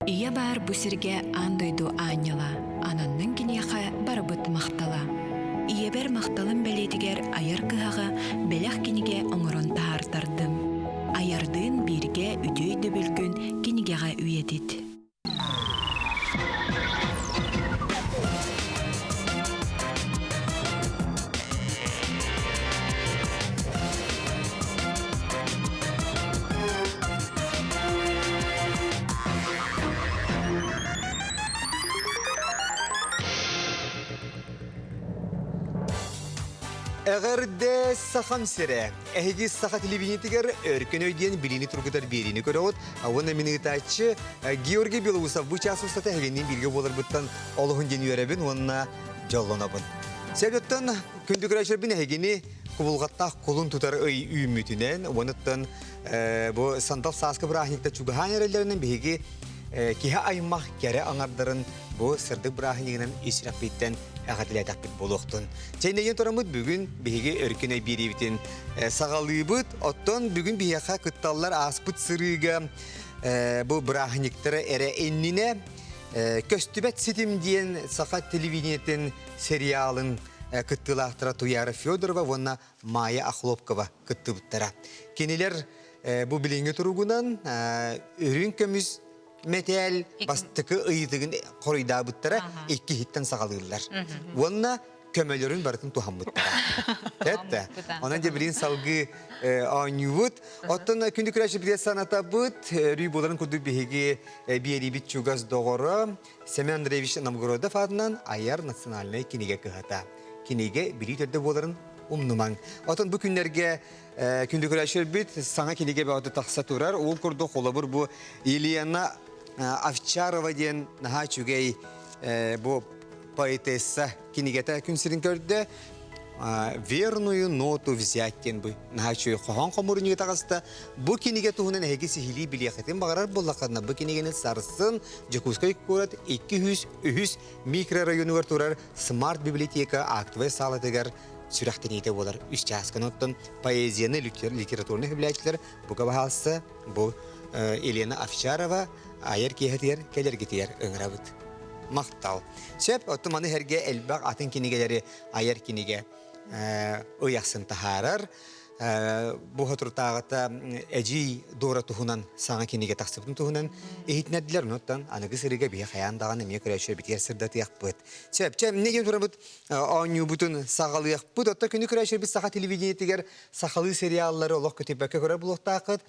Ийэ баар бу сиргэ аан дойду аанньала, ананнын киниэхэ барыбыт махтала. Ийэбэр махталым бэлиэтигэр айар кыһаҕа бэлэх кинигэ оҥорон таһаартардым. Айардыын бииргэ үтүө өйдөбүлгүн кинигэҕэ үйэтит. Эҕэрдэ Сахам сирэ! Эһиги саха телевидениетигэр өркөн өй диэн билиини тургутар биэриини көрөҕүт. Уонна мин ыытааччы Георгий Белоусов бу чаас устата эһигинниин бииргэ буоларбыттан олуһун диэн үөрэбин уонна дьоллонобун. Сөбүттэн күндү көрөөччүлэрбин эһигини кубулҕаттаах кулун тутар ый үүммүтүнэн уонуттан бу сандал сааскы бырааһынньыкта чугаһаан эрэллэринэн биһиги киһи аймах кэрэ аҥардарын бу сырдык бырааһынньыгынан ис сүрэхпиттэн эҕэрдэлээтэхпит буолуохтун. Чэйнэйэн тураммыт бүгүн биһиги өркүн өй биэриибитин саҕалыыбыт. Оттон бүгүн биһиэхэ кытталлар ааспыт сырыыга бу бырааһынньыктара эрэ иннинэ көстүбэт ситим диэн саха телевидениетин сериалын кыттыылаахтара Туяра Федорова уонна Майя Охлопкова кыттыбыттара. Кинилэр бу билиҥҥи туругунан үрүҥ көмүс мэтээл бастакы ыйытыгын хоруйдаабыттара иккиһиттэн саҕалыыллар. Уонна көмөлөрүн барытын туһаммыттара. Этте. Онон дьэ билин салгыы оонньуубут. Оттон күндү күрәчи билет санатабыт. Өрүү буоларын курдук биһиги биэриибит чугас доҕоро Семен Андреевич Новгородов аатынан айар национальнай кинигэ кыһата. Кинигэ билии төрдө буоларын умнумаҥ. Отон бу күннэргэ күндү көрөөччүлэрбит саҥа кинигэ бөҕөтө тахса турар. Ол курдук холобур бу Елена Овчарова диэн наһаа үчүгэй бу поэтесса кинигэтэ күн сирин көрдө. Верную ноту взять диэн бу наһаа үчүгэй хоһоон хомуурунньуга таҕыста. Бу кинигэ туһунан эһиги сиһилии билиэххитин баҕарар буоллаххытына бу кинигэни сарсын Дьокуускай куорат 203 микрорайонугар турар Смарт библиотека актовай саалатыгар сүрэхтэниитэ буолар үс чаасканы оттон поэзияны литературнай үбүлээччилэр бука баһаалса бу Елена Овчарова айар киэһэтигэр кэлэргитигэр ыҥырабыт. Махтал. Сөп, оттон маны сэргэ элбэх атын кинигэлэри айар кинигэ ый ахсын таһаарар. Бу соторутааҕыта Эдьиий Дора туһунан саҥа кинигэ тахсыбытын туһунан иһитинэрдилэр. Онуттан аныгы сырыыга биһи хайаан даҕаны эмиэ көрөөччүлэрбитигэр сырдатыахпыт. Сөп, чэ, эмне диэн турабыт оонньуубутун саҕалыахпыт. Оттон күнү көрөөччүлэрбит саха телевидениетигэр сахалыы сериаллары олох көтүппэккэ көрөр буолуохтааххыт.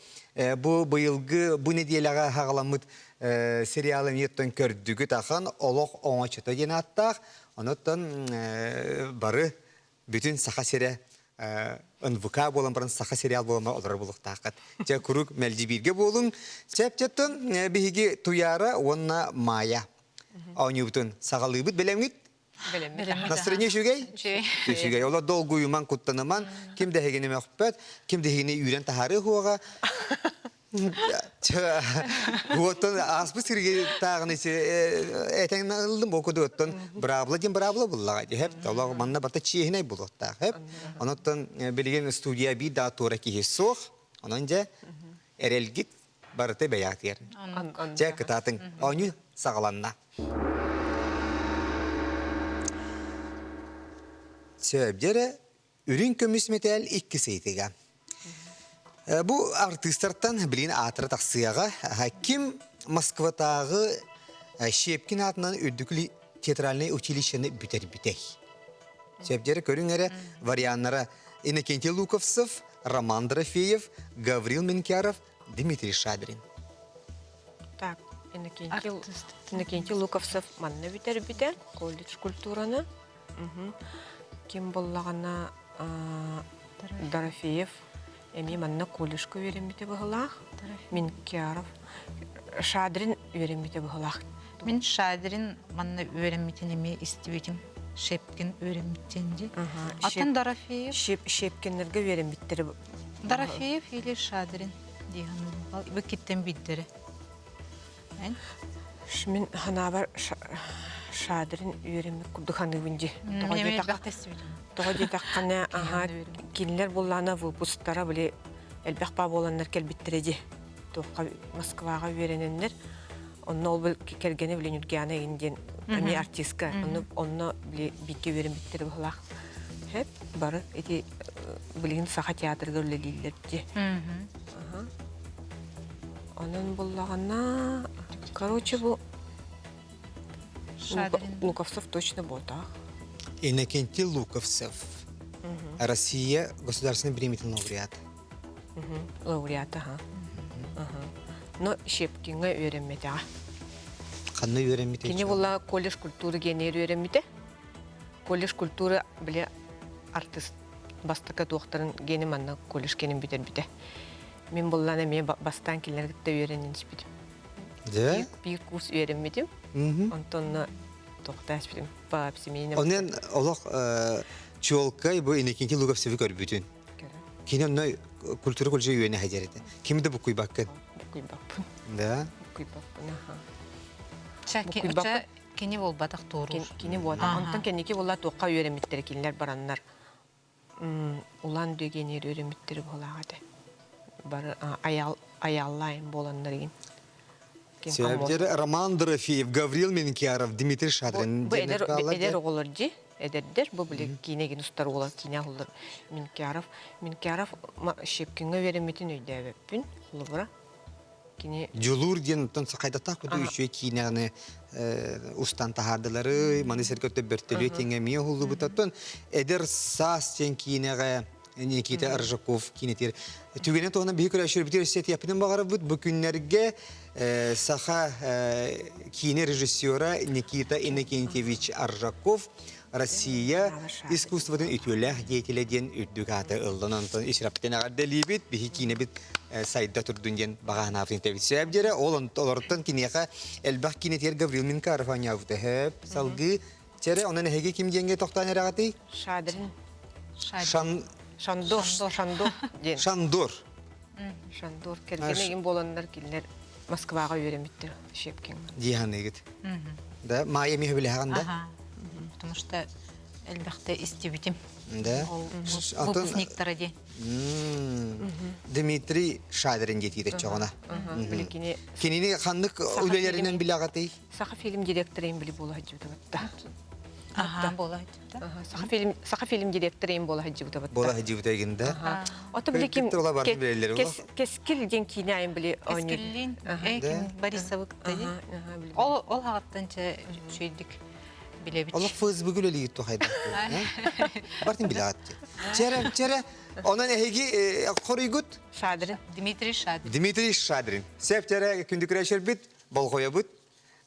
Бу быйылгы бу нэдиэлэҕэ саҕаламмыт сериалы эмиэ оттон көрдүгүт ахан олох оҥочото диэн ааттаах. Онуттан бары бүтүн Саха сирэ НВК буолан баран саха сериал буолан олорор буолуохтааххыт. Дьэ куруук мэлдьи бииргэ буолуҥ. Чэп-чэптэн биһиги Туяра уонна Майя оонньуубутун саҕалыыбыт бэлэмҥит? Настроение үчүгэй? Үчүгэй. Олор долгуйуман, куттаныман, ким да эһигини мөхпөт, ким да эһигини үүрэн таһаарыы суоҕа. Уоттан ааспыт сиргэ тааҕын этэҥ ыллым бу кудуоттан быраабыла диэн быраабыла буллаҕа диһэп олох манна барта чиэһинэй буолуохтаах эп онуттан билигин студия биир да туора киһи суох онон дьэ эрэлгит барыта бэйэҕитигэр дьэ кытаатыҥ оонньуу саҕаланна сөп дьэрэ Үрүҥ көмүс мэтээл иккис ыйытыга. Бу артыыстартан билигин аатыра тахсыаҕа. Ким Москватааҕы Щепкин аатынан үрдүкү театральнай училищены бүтэрбитэй? Сөпдьэрэ көрүҥ эрэ варианнара Иннокентий Луковцев, Роман Дорофеев, Гаврил Менкяров, Дмитрий Шадрин. Так, Иннокентий, Иннокентий Луковцев манна бүтэрбитэ, колледж культураны. Ким буллаҕына Дорофеев эмиэ манна колледжка үөрэммитэ быһылаах. Минкяров Шадрин үөрэммитэ быһылаах. Мин Шадрин манна үөрэммитин эмиэ истибитим. Шепкин үөрэммиттин дии. Атын Дорофеев Щепкиннергэ үөрэммиттэрэ. Дорофеев или Шадрин дии саныыбын. Бу киттен биирдэрэ. Мин ханаабар Шадрин үөрэммит курдук саныыбын дии. Тоҕо диэтэххинэ, аһаа кинилэр буллаана выпусктара били элбэх баа буоланнар кэлбиттэрэ дии. Туохха Москваҕа үөрэнэннэр. Онно ол кэргэнэ били Ньургиана игин диэн эмиэ артистка. Онно онно били бииргэ үөрэммиттэр быһылаах. Хэп бары ити билигин Саха театрыгар үлэлииллэр дии. Онон буллаҕына, короче, бу Луковцев точно буотах. Иннокентий Луковцев. Россия государственной премиятын лауреат. Лауреат, аха. Но Щепкиҥҥа үөрэммэтэҕэ. Ханна үөрэммитэ? Кини була колледж культуры генер үөрэммитэ. Колледж культуры били артист бастакы туохтарын гени манна колледж генин бүтэрбитэ. Мин буллан эмиэ бастаан кинилэр кытта үөрэнэн испитим. Дьэ? Биир курс үөрэммитим. Онтон туохтаа испитим по семейным... Онон олох чуолкай бу Иннокентий Луговцевы көрбүтүн. Кини онно культура колледжа үөнэ сылдьар этэ. Кими да буккуйбаккын. Буккуйбаппын. Да? Буккуйбаппын, аха. Ча кини буолбатах туоруур. Кини буолбатах. Онтон кэнники буолла туохха үөрэммиттэрэ кинилэр бараннар Улан Дүөгэнээр үөрэммиттэрэ буолаах этэ. Бары айааллаайын буоланнар игин. Сөбдер Роман Дорофеев, Гаврил Менкяров, Дмитрий Шадрин. Бу эдэр, эдэр оҕолор дьи, эдэрдэр, бу били киинэгин устар уола киинэ оҕолор Минкяров. Минкяров Щепкиҥҥа үөрэммитин өйдөөбөппүн, холобура. Кини Дьулуур диэн оттон хайдатаах куту үчүгэй киинэни устан таһаардылары, маны сэргэ бөртөлүөт тиҥэ эмиэ уһуллубут. Оттон эдэр саас диэн киинэҕэ Никита Аржаков киинэтигэр түгэнэ туһунан биһи көрөөччүлэрбитигэр өссө этиэхпитин баҕарабыт. Бу күннэргэ саха киинэ режиссера Никита Иннокентьевич Аржаков Россия искусствотын үтүөлээх деятелэ диэн үрдүк ааты ыллан онтон исраптен эҕэрдэлиибит биһи киинэбит сайда турдун диэн баҕа санаабытын этэбит сөп диэрэ ол олортон киниэхэ элбэх киинэтигэр Гаврил Минкаров оонньообута сөп салгыы чэрэ онон эһиги ким диэҥҥэ тохтоон эрэҕитий Шадрин Шан Шандор Шандор диэн Шандор Шандор кэргэнэ игин буоланнар кинилэр Москваҕа үөрэммиттэр Щепкиҥҥа. Дии саныыгыт. Да, Майя эмиэ сөбүлэһэҕин да? Потому что элбэхтэ истибитим. Да. Ол выпускниктара дии. Дмитрий Шадрин диэтиитэ чоҕуна. Били кини Кинини ханнык үлэлэринэн билэҕитий? Саха фильм директорын били буола сылдьыбыта. Аха, буола сылдьыбыта. Саха фильм Саха фильм директорын буола сылдьыбыта. Буола сылдьыбыта игин да. Ото били ким Кэскил диэн киинэ айын били Кэскиллин ким Борисовы кытта дии. Ол ол хаҕыттан чэ үчүгүйдүк билэбит. Олох ФСБ үлэлиир тухайда. Бартын билэҕит. Чэрэ, чэрэ. Онон эһиги хоруйгут? Шадрин. Дмитрий Шадрин. Дмитрий Шадрин. Сеп чэрэ күндү күрәшербит, болҕойобут.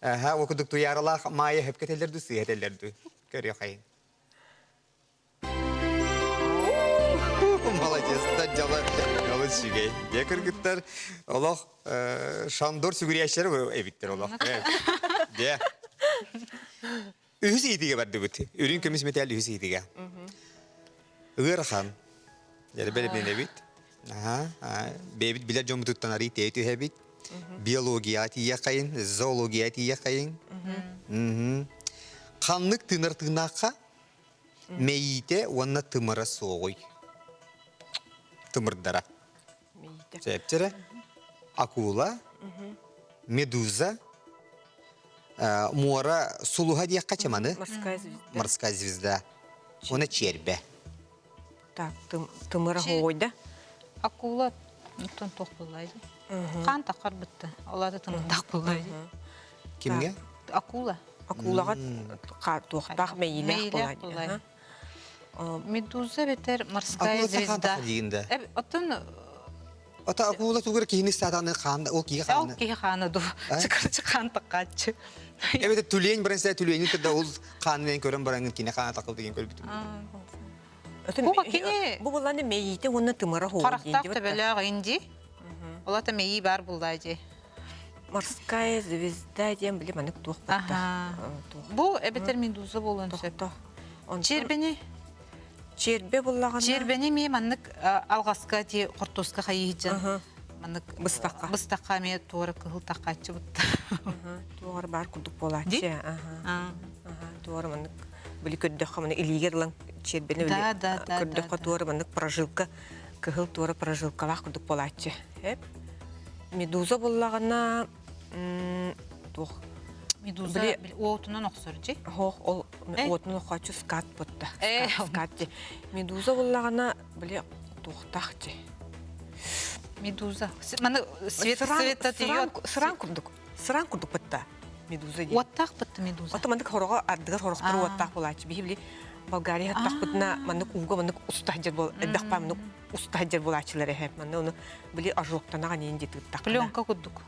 Аха, ол курдук туйааралаах Маайа хөпкө этэллэр дуу, сыыһа этэллэр дуу. Көрүөхайын. Молодец, да дьала дьала үчүгэй. Дьэ кыргыттар олох Шандор сүгүрүйээччилэр эбиттэр олох. Дьэ. Үһүс иитигэ бардыбыт. Үрүҥ көмүс мэтээл үһүс иитигэ. Ыарахан. Дьэ бэлэмнэнэбит. Аха, бэйэбит билэр дьоммутуттан арый тэйэ түһэбит. Биология тиийэххэйин, зоология тиийэххэйин. Ханнык тыынар тыыннаахха мэйиитэ уонна тымыра суоҕуй? Тымырдара. Мэйиитэ. Сөптөрө. Акула, медуза, муора сулуһа диэххэ чаманы. Морская звезда. Морская звезда. Уонна чиэрбэ. Так, тымыра хоойда. Акула оттон туох буоллай Хаан таххар бытта. Олата тымырдах буоллай Кимҥэ? Акула. Акулаҕа туохтаах мэйиилээх буолай. Медуза бэтэр морская звезда. Оттон Ата акула тугар киһини сатаны хаан ол киһи хааны. Ол киһи хаана ду. Чыкырчы хаан таккааччы. Эбэтэ түлен баран сэ түлени да ол хаанын көрөн баран кини хаана такыл деген көрбүтүм. Бу кини Бу булланы мэйиитэ уонна тымыра хоһу Харахтаах төбөлөөх инди. Олата мэйии бар буллаа дии. Морская звезда диэн били манык туох Аха. Бу эбэтэр медуза буолуон сөп. Чиэрбэни Чиэрбэ буллаҕына Чиэрбэни эмиэ маннык алҕаска ти хортуоска хайыһыдьан маннык быстахха быстахха эмиэ туора кыһыл таххааччы бутта. Туора баар курдук буолааччы. Аха. Туора маннык били көрдөххө маны илиигэр ылан чиэрбэни били көрдөххө туора маннык прожилка кыһыл туора прожилкалаах курдук буолааччы. Эп. Медуза буллаҕына. туох Медуза Били уотунан охсор дьи. Хоох ол уотунан охооччу скат бутта. Скат дьи. Медуза буллаҕына били туохтаах дьи. Медуза. Маны свет света Сыран курдук. Сыран курдук бытта. Медуза диэн. Уоттаах бытта медуза. Ото маннык хороҕо ардыгар хорохтор уоттаах буолааччы. Биһи били Болгария хаттахпытына маннык ууга маннык уста сылдьар буол элбэх паа маннык уста сылдьар буолааччылар эһэ. Манна ону били ожогтанаҕа ниин дии тыыттахпына. Пленка курдук.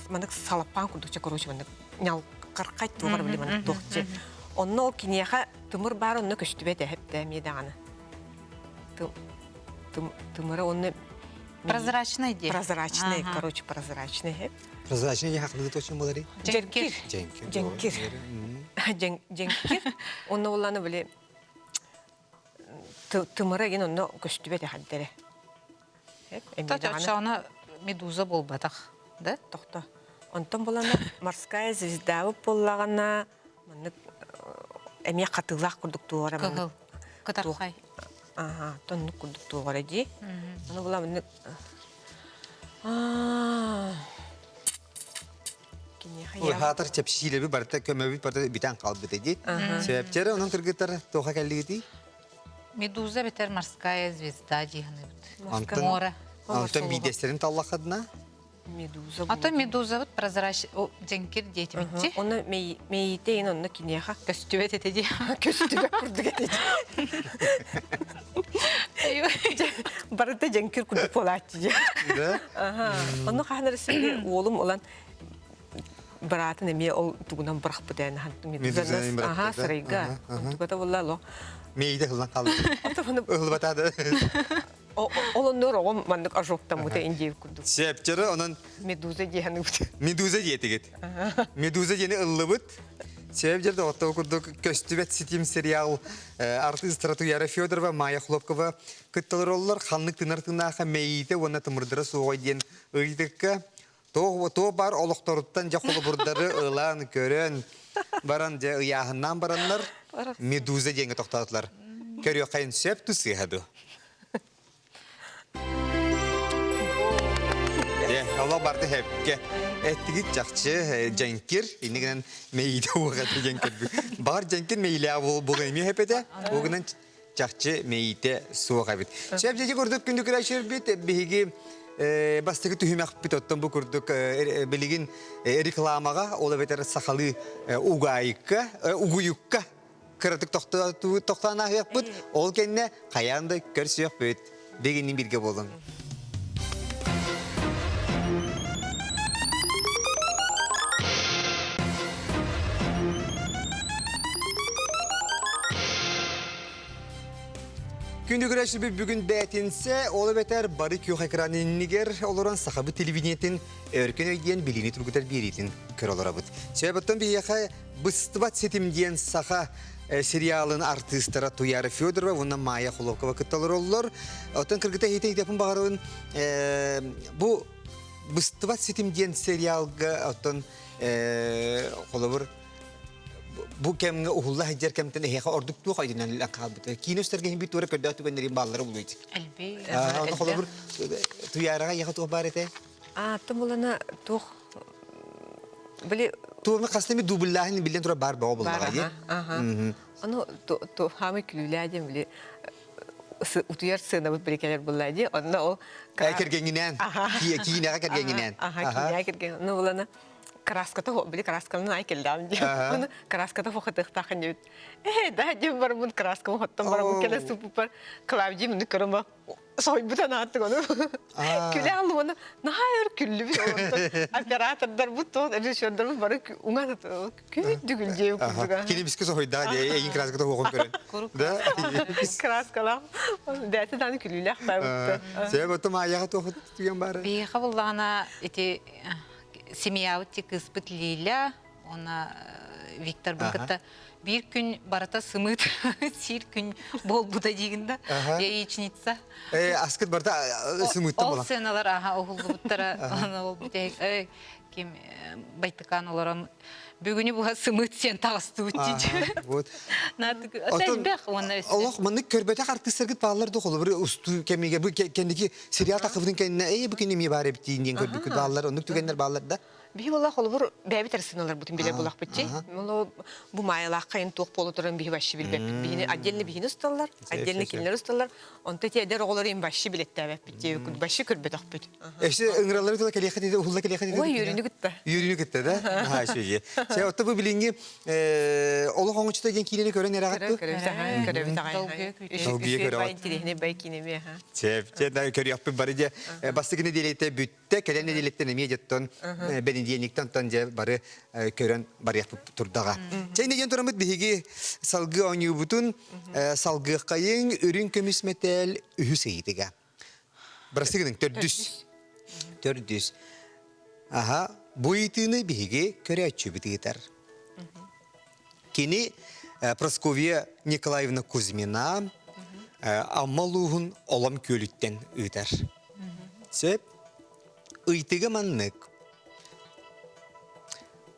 Маннык салаппаан курдук чэ короче маннык ньалкархай туоҕар били маннык туохчу. Онно ол киниэхэ тымыр баар онно көстүбэт эһэптэ эмиэ даҕаны. Тымыра онно Прозрачный дии. Прозрачный, короче, прозрачный. Прозрачный дии хахлыы точно болари? Дьэҥкир. Дьэҥкир. Дьэҥкир. Дьэҥкир. Онно булланы били тымыра ген онно көстүбэт эхэддэрэ. Оччоҕуна медуза буолбатах, да? Тохто. Онтон булана морская звезда буоллаҕына маннык эмиэ хатыылаах курдук туора Кыһыл. Кытархай. Аха, тоннук курдук туоҕара дии. Аны була маннык Ой, хаатар чэпсиилэби барыта көмөбүт барыта бүтэн хаалбыт ди. Себептері онон кыргыттар тоха кэллигити? Медуза бетер морская звезда диһаныбыт. Мора. Антон бидестерин таллахадна? Медуза. А то медуза вот прозрач дьэҥкир диэтибитти. Онно мейите ин онно киниэхэ көстүбэт этэ ди. Көстүбэт курдук этэ Барыта дьэҥкир курдук буолааччы дьэ. Да? Онно хаһан эрэ сири уолум ылан быраатын эмиэ ол тугунан бырахпыт эн Медузаны Аха, сырайга. Тугата буолла ло. Мейде хыллан қалды. Ылбатады. Ол оннур оҕом маннык ожогтаммыта индиев курдук. Септері онон Медуза диэһэн Медуза диэтигит. Медуза диэни ыллыбыт. Себеп жерде оттоо курдук көстүбэт ситим сериал артыыстара Туяра Федорова, Майя Хлопкова кытталар оллар ханнык тынар тынааха мэйиитэ уонна тымырдара суоҕа диэн ыйдыкка то бар олохторуттан дьэ холобурдары ылан көрөн баран дьэ ыйааһыннаан бараннар Медуза диэҥҥэ тохтоотулар. Көрүөххэйин сөп ту сыыһа ду. Олох барда хэпке. Эттигит чахчы дьэҥкир, иннигинэн мэйиитэ уоҕа дьэҥкир. Баҕар дьэҥкир мэйилээх буолуон эмиэ хэпэтэ, угунан чахчы мэйиитэ суох эбит. Сөп дьэдьи курдук күндү күрәчүрбит биһиги бастакы түһүмэхпит оттон бу курдук билигин рекламаҕа, ол эбэтэр сахалыы угаайыкка, угуйукка кыратык тохтоон ааһыахпыт, ол кэннэ хайаан да көрсүөхпүт. Бигинни бирге болун. Күндү көрөөччүбүт бүгүн бээтинсэ, ол эбэтэр бары күөх экран иннигэр олорон сахабыт телевидениетин өркөн өйдиэн билиини тургутар биэриитин көрө олоробут. Себебиттэн биһиэхэ Быстыбат ситим диэн саха сериалын артыыстара Туяра Федорова уонна Майя Холокова кытта олороллор. Оттон кыргыта иһитэ итэпин баҕарабын бу Быстыбат ситим диэн сериалга оттон холобур бу кэмҥэ уһулла сылдьар кэмтэн эһиэхэ ордук туох өйдөнөн хаалбыта. Киинэ үстэргэ бит туора көрдөөх түгэннэрин бааллара булуйт. Элбей. Онно холобур Туяраҕа эйиэхэ туох баар этэ? Ааттым булана туох били Туома хастами дубльлааһын биллэн турар баар бөҕө буллаҕа дии. Ону хаамай күлүүлээ диэн били утуйар сыанабыт били кэлэр буллаа дии. Онно ол кэргэҥҥинээн киинэҕэ кэргэҥҥинээн. Аха киинэҕэ кэргэн. Ону булана краската били красканы ай келлэм дии. Ону краската фохатыахтаахын диэбит. Ээ да диэн барбын краскамы хоттон барабын кэлэ суппупар Клавдий муну көрөн Сойбутан ааттык ону. Күлэ аллыбаны наһаа өр күллүбүт олортон. Оператордарбыт туох режиссердарбыт бары уҥа күндүгүл дьиэ курдуга. Кини биске соһуйдаа дии эйин краската хуоҕун көрөн. Да. Краскалаах. Бэйэтэ дааны күлүүлээх баабытта. Себеп оттом аайаҕа туох түгэн баара? Биһиэхэ буллаҕына ити семьябыт ти кыыспыт Лиля Уонна Викторбын кытта биир күн барыта сымыыт сиир күн буолбута диигин да яичница. Э, аскыт барыта сымыыттан Ол буолан. сценалар аха уһуллубуттара ол бүтэһик ким байтыкаан олорон бүгүнү буһа сымыыт сиэн таҕыстыбыт дии. Вот. Элбэх уонна өссө. Олох маннык көрбөтөх артыыстаргыт бааллар да холобур устуу кэмигэ бу кэнники сериал тахыбытын кэннэ эй бу кини эмиэ баар эбит диэн көрбүккүт бааллар оннук түгэннэр бааллар да. Биһи буолла холобур бэйэбит эрэ сыналарбытын билэр буолахпыт дии. Ол бу маайалаахха ин туох буола турарын биһи вообще билбэппит. Биһини отдельно биһини усталлар, отдельно кинилэр усталлар. Онто ити эдэр оҕолор им вообще билэттээбэппит дии, вообще көрбөтөхпүт. Эши ыҥыраллары тула кэлиэххэ диэри, уһулла кэлиэххэ диэри. Ой, үөрүүнү кытта. Үөрүүнү кытта да? Аха, үчүгэй. Чэ, отто бу билиҥҥи олох оҥочто диэн киинэни көрөн эрэҕит Көрөбүт, көрөбүт аҕай. Долгуйа көрөҕүт. Интириэһинэй бай киинэми, аха. Чэ, чэ, көрүөхпүт бары дьэ. Бастакы нэдиэлэтэ бүттэ, кэлэн нэдиэлэттэн эмиэ дьоттон бэнидиэнниктэн онтон дьэ бары көрөн барыахпыт турдаҕа. Чэ, инньэ диэн тураммыт биһиги салгыы оонньуубутун салгыаххайыҥ үрүҥ көмүс мэтээл үһүс ыйытыга. Бырастыы гыныҥ, төрдүс. Төрдүс. Аха, бу ыйытыыны биһиги көрөөччүбүт ыытар. Кини Прасковья Николаевна Кузьмина Амма улууһун Олом күөлүттэн ыытар. Сөп. Ыйтыга маннык.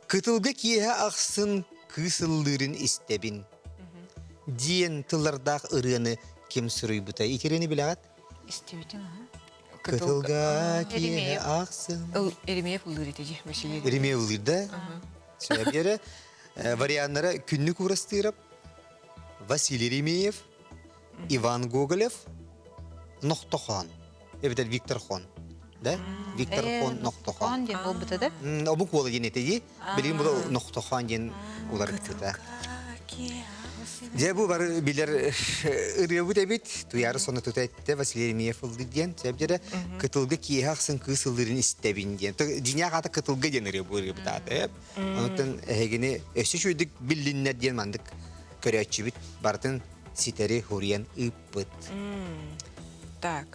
Кытылга киэһэ ахсын кыыс ыллыырын истэбин. Диэн тыллардаах ырыаны ким суруйбута? Итирини билэҕит? Истибитим, аха. Кытылга киэһэ ахсын. Еремеев ыллыыр ити дии, Василий. Еремеев ыллыыр да? Сөбүөрэ. Варианнара Күннүк Уурастыырап, Василий Еремеев, Иван Гоголев, Нохтохон. Эбэтэр Виктор Хон. Да? Виктор Хон Нохтохон. диэн буолбута да? Омук уола диэн этэ Билигин бу Нохтохон диэн уларыттыта. Дьэ бу бары билэр ырыабыт эбит. Туйаары соно тута эттэ Василий Еремеев ыллыр диэн. Сөп кытылга киэһэ ахсын кыыс ыллырын истэбин диэн. Дьиҥнээх аата кытылга диэн ырыа бу ырыабыт аата. Онтон эһигини өссө үчүгэйдик биллиннэр диэн маннык көрөөччүбүт барытын ситэри хуруйан ыыппыт. Так.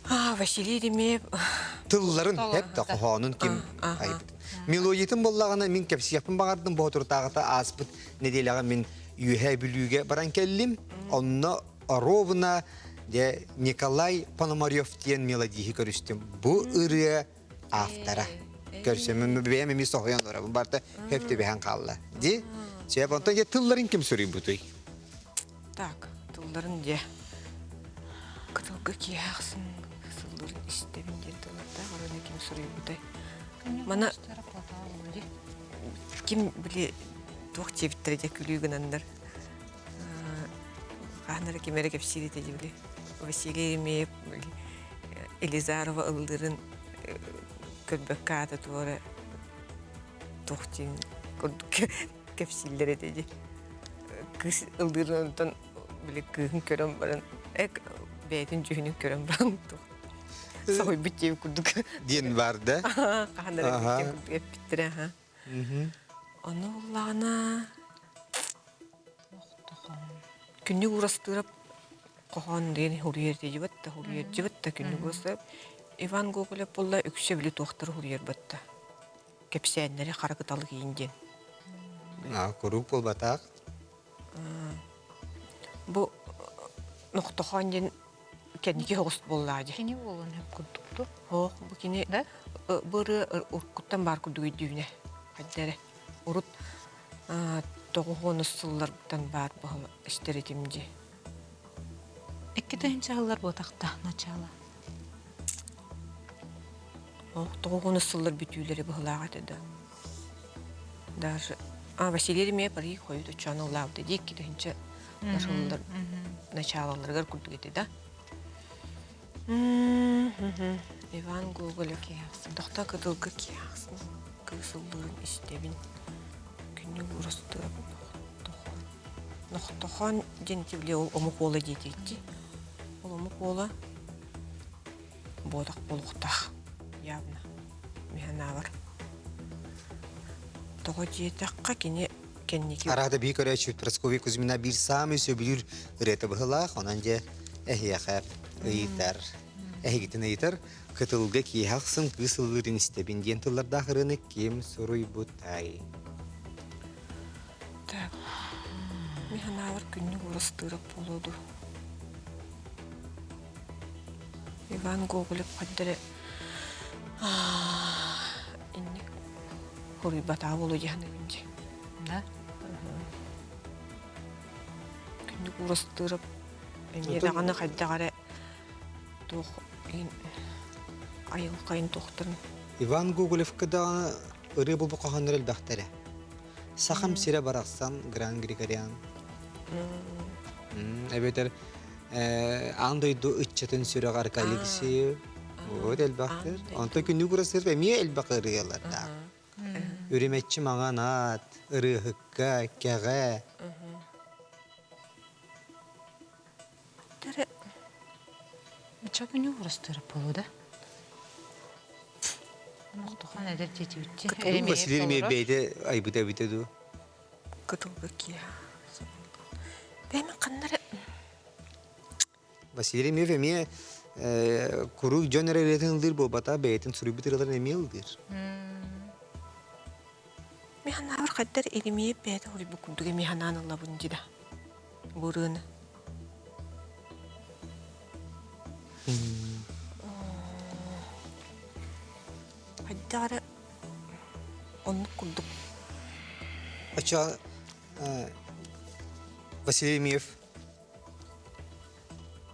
А, Василий Еремеев. Тылларын хеп да хоһоонун ким айбыт. Мелодиятын боллаҕына мин кэпсиэхпин баҕардым боотуртааҕыта ааспыт нэдиэлэҕэ мин Үөһээ Бүлүүгэ баран кэллим. Онно ровно дьэ Николай Пономарев диэн мелодиһы көрүстүм. Бу ырыа автора. Көрсөмүн бэйэм эмиэ соһуйан олоробун. Барыта хөп түбэһэн хаалла. Ди? Сөп, онтон дьэ тылларын ким суруйбутуй? Так, тылларын дьэ. Кытылга киэһэ ахсын сылларын истэбин диэн тыллардаах ырыаны ким суруйбутай? Мана ким били туох диэбиттэрэ дьэ күлүү гынаннар хаһан эрэ ким эрэ кэпсиир этэ дии били Василий Еремеев Елизарова ыллыырын көрбөккө аата туора туох диэн курдук кэпсииллэр этэ дии. Кыыс ыллыырын онтон били кыыһын көрөн баран эк бэйэтин дьүһүнүн көрөн баран туох соһуйбут диэбит курдук диэн бар да хаһан эрэ курдук эппиттэрэ аха ону буллаҕына Күннүк Уурастыырап хоһоон диэн суруйар диэбит да суруйар диэбит да Күннүк Уурастыырап Иван Гоголев буолла үксэ били туохтары суруйар батта кэпсээннэри хара кыталык иин диэн. Куруук буолбатах. Бу Нохтохоон диэн кэнники соҕус буоллаа дии. Кини буолуон сөп курдук дуо? Ох, бу кини Да? бу ырыа уруккуттан баар курдук өйдүүбүнэ. Хайда эрэ. Урут тоҕуһуонус сылларгытан баар баһыл истэр этим дии. Икки тыһыынча сыллар буотахта начало. Ох, тоҕуһуонус сыллар бүтүүлэри быһылаах этэ да. Даже а Василий Еремеев арый хойут оччоон ыллаабыта дии икки тыһыынча сыллар началаларыгар курдук этэ да. Иван Гоголев Тохто кытылга киэхсин кыыс ыллыырын истэбин. Күннүк уурастыырап Нохтохон диэн били ол омук уола диэтиитти. Ол омук уола буотах буолуохтаах явно миһанаабар. Тоҕо диэтэххэ кини кэнники Араада бии көрөөччү Прасковья Кузьмина биир саамай сөбүлүүр ырыата быһылаах, онон дьэ эһиэхэ ыйытар. Эһигитин ыйытар, кытылга киэһэ ахсын кыыс ыллыырын истэбин диэн тыллардаах ырыаны ким суруйбутай? Так, мин санаабар күннүк уурастыырап буолуо дуу. Иван Гоголев хайдары инник хоруйбатаа буолуо дии саныыбын дии. Да? Күннүк уурастыырап эмиэ даҕаны хайдах эрэ туох айылҕайын туохтарын. Иван Гоголевка даҕаны ырыа булбут хоһооннор элбэхтэрэ. Сахам сирэ барахсан Гран Григорян. Эбэтэр аан дойду ыччатын сүрэҕэ Аркадий Алексеев. Вот элбэхтэр. Онтон күннүк Урасыров эмиэ элбэх ырыалардаах. Үрүмэччи маҥан аат, ырыаһыкка, кэҕэ. Ча күнү урастыырап буолуо да? Нохтохон эдэр диэтибитти. Василий Еремеев бэйэтэ айбыта эбитэ дуу? Кытылга киһи. Бэйэм ханнары Василий Еремеев эмиэ куруук дьон эрэ ырыатын ыллыыр буолбата, бэйэтин суруйбут ырыаларын эмиэ ыллыыр. Мин ханаабар хайдар Еремеев бэйэтэ суруйбут курдук эмиэ ханаан ыллабын дии да. Бу ырыаны. Хайдах эрэ оннук курдук. Оччо Василий Еремеев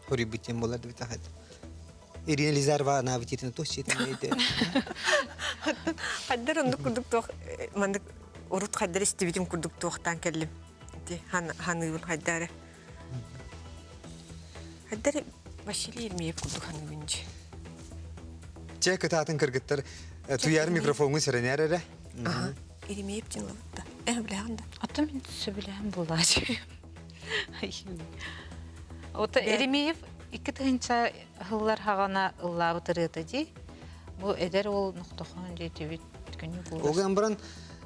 Хоруйбут диэн буолар да битахат. Ирина Елизарова анаабытитин туох сиэтин Хайдар оннук курдук туох маннык урут хайдар истибитим курдук туохтаан кэллим. Ити ханыыбын хайдары. Хайдар Василий Еремеев курдук ханыыбын дьи. Чэ кытаатын кыргыттар туйаар микрофоҥҥун сэрэнээр эрэ. Еремеев диэн лабытта. Э билэҕин да. Ата мин сөбүлээн буолаачы. Ото Еремеев 2000 ыллар хаҕана ыллаабыт ырыата дии. Бу эдэр уол нохтохон диэтибит күнү Ол гынан баран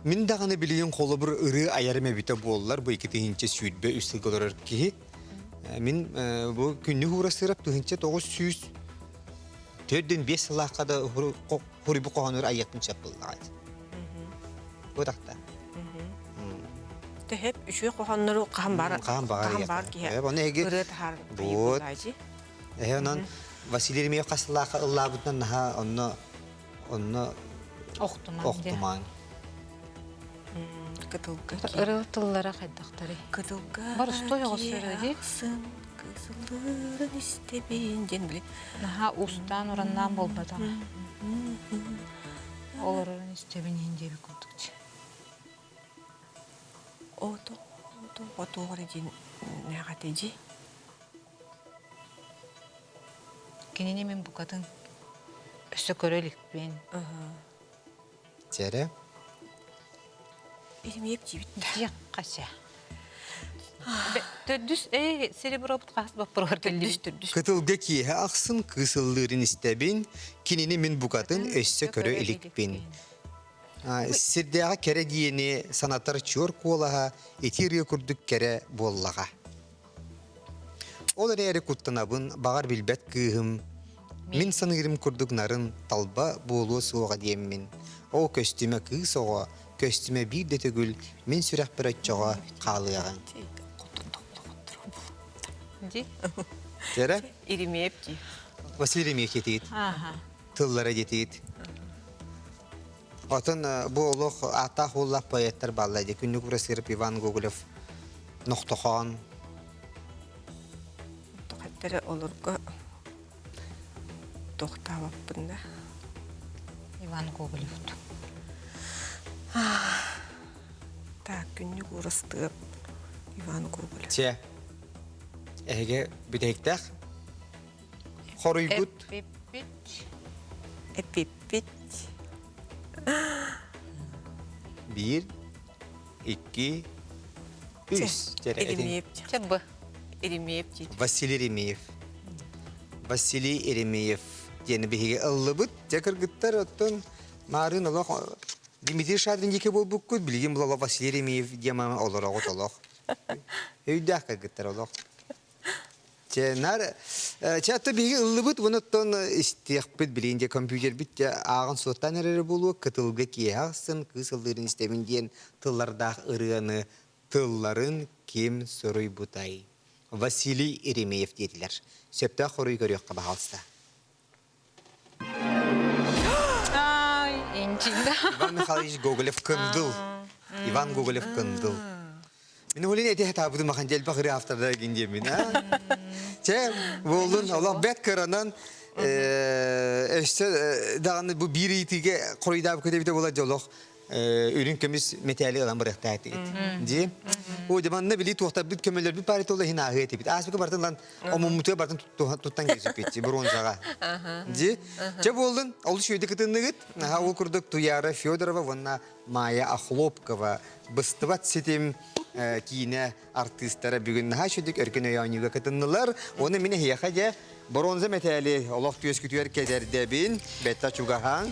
мин даҕаны билигин холобур ырыа айарым эбитэ буоллар бу 2023 сылга олорор киһи мин бу күннүк уурастыырап 1945 сыллаахха да хуруйбу хоһоонур айыахпын сөп буоллаҕа бу тахта Төһөп үчүгэй хоһооннору хаһан баар хаһан баар хаһан баар киһи Оны эги ырыа таһаар Вот. Эһэ онон Василий Еремеев хасылаахха ыллаабытынан наһаа онно онно Охтумаҥ. охтумаҥ. Кытылга Ырыа тыллара хайдахтарый? Кытылга Боростуой оҕус ырыа дии. Киэхсын кысылырын истэбин диэн били. Наһаа уустаан ураннаан буолбатах. Олорорун истэбин иһин диэбит курдук. Ото ото отуоҕар диэн нээҕэтэ Кинини мин букатын өссө көрө иликпин. Чэрэ. Еремеев диибит. Диэх хася. Төрдүс э серебробут хас боппуругар Төрдүс төрдүс. Кытылга киэһэ ахсын кыыс ыллыырын истэбин, кинини мин букатын өссө көрө иликпин. Сирдээҕи кэрэ диэни санатар чуор куолаһа ити ырыа курдук кэрэ буоллаҕа. Ол эрээри куттанабын, баҕар билбэт кыыһым, мин саныырым курдук нарын, талба буолуо суоҕа диэммин. Ол көстүмэ кыыс оҕо, көстүмэ биир да төгүл мин сүрэхпэр оччоҕо хаалыаҕыҥ. Ди. Дьэрэ? Еремеев дии. Василий Еремеев диэтигит. Тыллара диэтигит. Отон бу олох ааттаах уоллаах поэттар бааллар дии. Күннүк Урасыров, Иван Гоголев, Нохтохоон. Тоқаттары олорго тохтаабаппын да. Иван Гоголев. Так, Күннүк Урастыып, Иван Гоголев. Чэ, эһиги бүтэһиктээх хоруйгут Эппиппит. Эппиппит. Биир, икки, үс. Еремеев. Чэ, Еремеев диит. Василий Еремеев. Василий Еремеев диэни биһиги ыллыбыт. Дьэ кыргыттар оттон маарыын олох Дмитрий Шадрин диэки буолбуккут, билигин була Василий Еремеев диэн олороҕут олох. Өйдөөх кыргыттар олох. Чэ, наар, чэ, аты биһиги ыллыбыт, онон истиэхпит, билигин дьэ компьютербит дьэ ааҕан суоттаан эрэрэ буолуо, кытылга киэһэ ахсын кыыс ыллыырын истэбин диэн тыллардаах ырыаны тылларын ким суруйбутай? Василий Еремеев диэтилэр. Сөптөөх хоруй көрүөххэ баһаалыста. Ай, инчинда. Иван Михайлович Гоголев Кындыл. Иван Гоголев Кындыл. Мин олин эти хатаабытым махан элбэх ырыа авторда гин диэмин. Чэ, буоллун, олох бэт кыранан. өссө даҕаны бу биир ыйытыыга хоруйдаабыккыт эбитэ буолар дьолох үрүҥ көмүс мэтээли ылан барыахтаах Дии. О, дьэ манна били туохтарбыт көмөлөрбүт баары туола иһин ааһыа этибит. Ааспыка бартын ылан омуммутуга бартын туттан кэбиспит бронзаҕа. Дии. Чэ буоллун, олус үөдэ кытынныгыт. Аха ол курдук Туяра Федорова уонна Майя Охлопкова быстыбат ситим киинэ артыыстара бүгүн наһаа үчүгдүк өркөн өй оонньууга кытыннылар. Уонна мин эһиэхэ дьэ бронза мэтээли олох түөскүтүгэр кэтэрдэбин. Бэтта чугаһаан.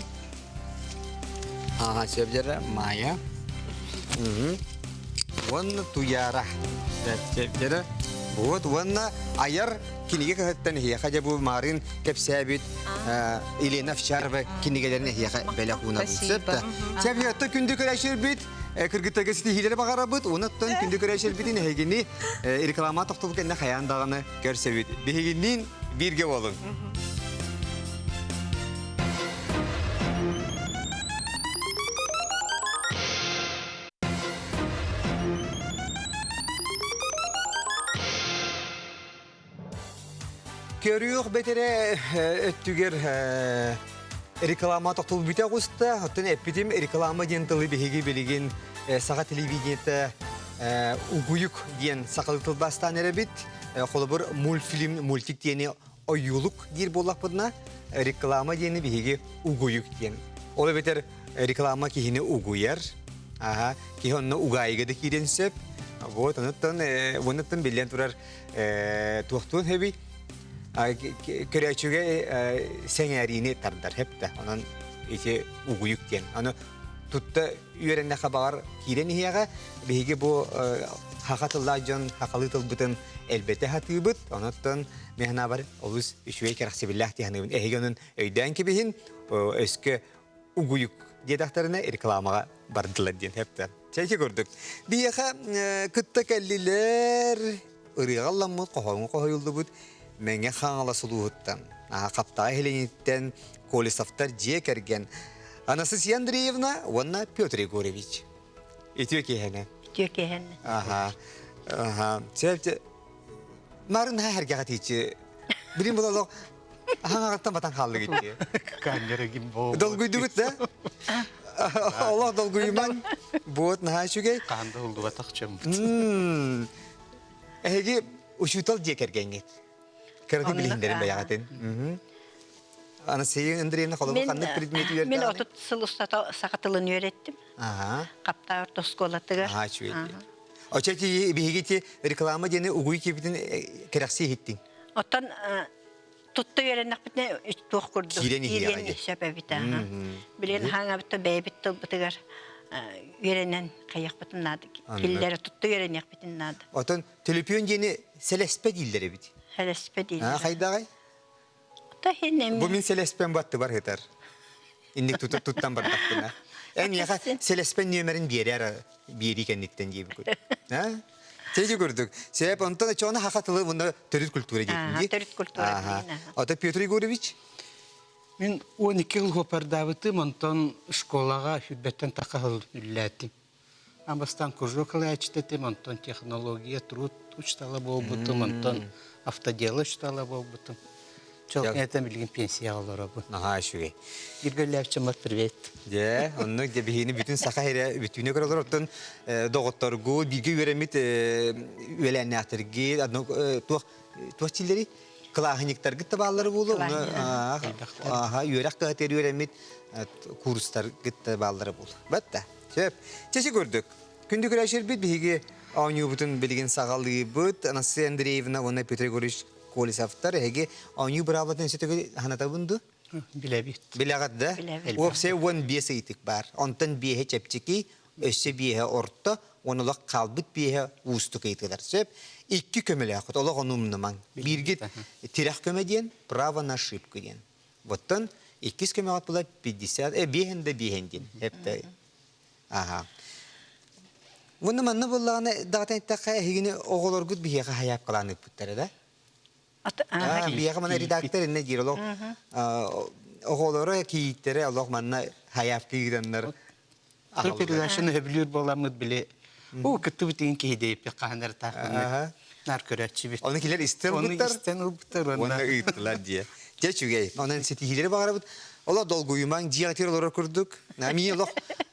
Ага, сөбдөрө Майя. Уонна Туяра. Сөбдөрө. Вот уонна айар кинигэ кыһыттан эһиэхэ дьэ бу Марын кэпсээбит Елена Овчарова кинигэлэрин эһиэхэ бэлэх уунабын. Сөп да. Сөп, күндү көрөөччүлэрбит Кыргыттарга ситиһиилэри баҕарабыт, онуттан күндү көрөөччүлэрбитин эһигини реклама тохтобул кэннэ хайаан даҕаны көрсөбүт. Биһигинниин бииргэ буолуҥ. Көрүөх бэтэрэ өттүгэр реклама тохтол бүтэ оҕуста. Оттон эппитим реклама диэн тылы биһиги билигин саха телевидениета угуйук диэн сахалыы тылбаастаан эрэбит. Холобур, мультфильм, мультик диэни ойуулук диир буоллахпытына, реклама диэни биһиги угуйук диэн. Ол эбэтэр реклама киһини угуйар, аха, киһи онно угаайыга да киирэн сөп. Вот, онуттан, онуттан биллэн турар туохтуун хэби көрөөччүгэ сэҥээриини тардар хэптэ. Онон ити угуйук диэн. Аны тутта үөрэннэхэ баҕар киирэн иһиэҕэ. Биһиги бу хаха тыллаах дьон хахалыы тылбытын элбэтэ сатыыбыт. Онуттан мин олус үчүгэй кэрэхсэбиллээх дии саныыбын. Эһиги онун өйдөөн кэбиһин, өскө угуйук диэтэхтэринэ рекламаҕа бардылар диэн хэптэ. Чэйки курдук. Биһиэхэ кытта кэллилэр, ырыаҕа ылламмыт, хоһооҥҥо хоһуйуллубут Мэҥэ Хаҥалас улууһуттан, Хаптаҕай Хилениттэн Колесовтар дьиэ кэргэн Анастасия Андреевна уонна Петр Егорович. Үтүө киэһэнэ. Үтүө киэһэнэ. Аха. Аха. Сөп Нарын наһаа эргэҕэ тиичи. Билин бұл олох аһаҥаҕыттан батан хааллыгыт дии. Камера ким Долгуйдугут да? Олох долгуйумаҥ. Буот наһаа үчүгэй. Хаанда улдубатах чөммүт. Эһиги учуутал дьиэ кэргэҥҥит. Кыраты билиһиннэрин бэйэҕитин. Анастасия Андреевна холобур ханнык предмети Мин үөрдэҕиний? 30 сыл устата саха тылын үөрэттим. Хаптаа орто оскуолатыгар. Аха, үчүгэй. Очо ти биһиги ти реклама диэни угуй киэбитин кэрэхсии иһиттиҥ. Оттон тутта үөрэннэхпитинэ туох курдук Киирэн иһиэҕэ киириэн сөп эбит аха. Билигин хаҥабыт бэйэбит тылбытыгар үөрэнэн хайыахпытын наада. Киллэрэ тутта үөрэниэхпитин наада. Отон төлөпүөн диэни сэлэспэ дииллэр эбит. Сэлэспэ дииллэр. Хайдаҕай? Та хин эми. Бу мин сэлэспэм баттыбар ытар. Инник тута туттан бардахпына. Эн миэхэ сэлэспэн нүөмэрин биэрэр биэрии кэнниттэн диэбит. Чэйи көрдүк. Сеп онтон чону хаха тылы мунна төрүт культура диэтин дии. Төрүт культура Ата Петр Егорович? Мин 12 жыл хопардаабытым, онтон школаға сүрбэттэн тақа жыл үллээтим. Бастаан кружок ылааччытым, онтон технология, труд учтала буолбутум, онтон автодело учтала буолбутум. Чолкунетан билигин пенсияҕа олоробун. Наһаа үчүгэй. Иргөллээччиммат привет. Дьэ, оннук дьэ биһигини бүтүн саха сирэ бүтүүнэ көрөлөр оттон доҕотторгу бииргэ үөрэммит үөлээннээхтэрги туох туох дииллэрий кылааһынньыктаргыт да бааллара буолуо аха үөрэх кыһатыгар үөрэммит курстаргыт да бааллара буолуо батта Сөп. Чэчи көрдүк. Күндү көрөөччүлэрбит биһиги оонньуубутун билигин саҕалыыбыт. Анастасия Андреевна уонна Петр Егорович Колесовтар эһиги оонньуу быраабылатын өссө төгүл санатабын дуу? Билэбит. Билэҕит да? Уопсайа 15 ыйытык баар. Онтон биэһэ чэпчэки, өссө биэһэ орто, уонна олох хаалбыт биэһэ уустук ыйытыылар. Сөп. Икки көмөлөөххүт, олох ону умнумаҥ. Бииргит тирэх көмө диэн, право на ошибку диэн. Оттон иккис көмөҕө була 50, биэһин да биэһин диэн. Эптэ. Аха. Уонна манна буоллаҕына даҕатан эттэххэ эһигини оҕолоргут биһиэхэ хайаапкалаан ыыппыттара да? Биһиэхэ манна редактор иннэ диир олох оҕолоро кийииттэрэ олох манна хайаапка ыыраннар Тыл передачаны сөбүлүүр буоламмыт били уу кыттыбыт иин киһи диэппит хаһан эрэ нар көрөөччүбүт. Оны килер истэн ылбыттар. Оны истэн ылбыттар. Уонна ыыттылар диye. Дьэ үчүгэй. Онон ситиһиилэри баҕарабыт. Олох долгуйумаҥ, дьиэҕитигэр олорор курдук. Мии олох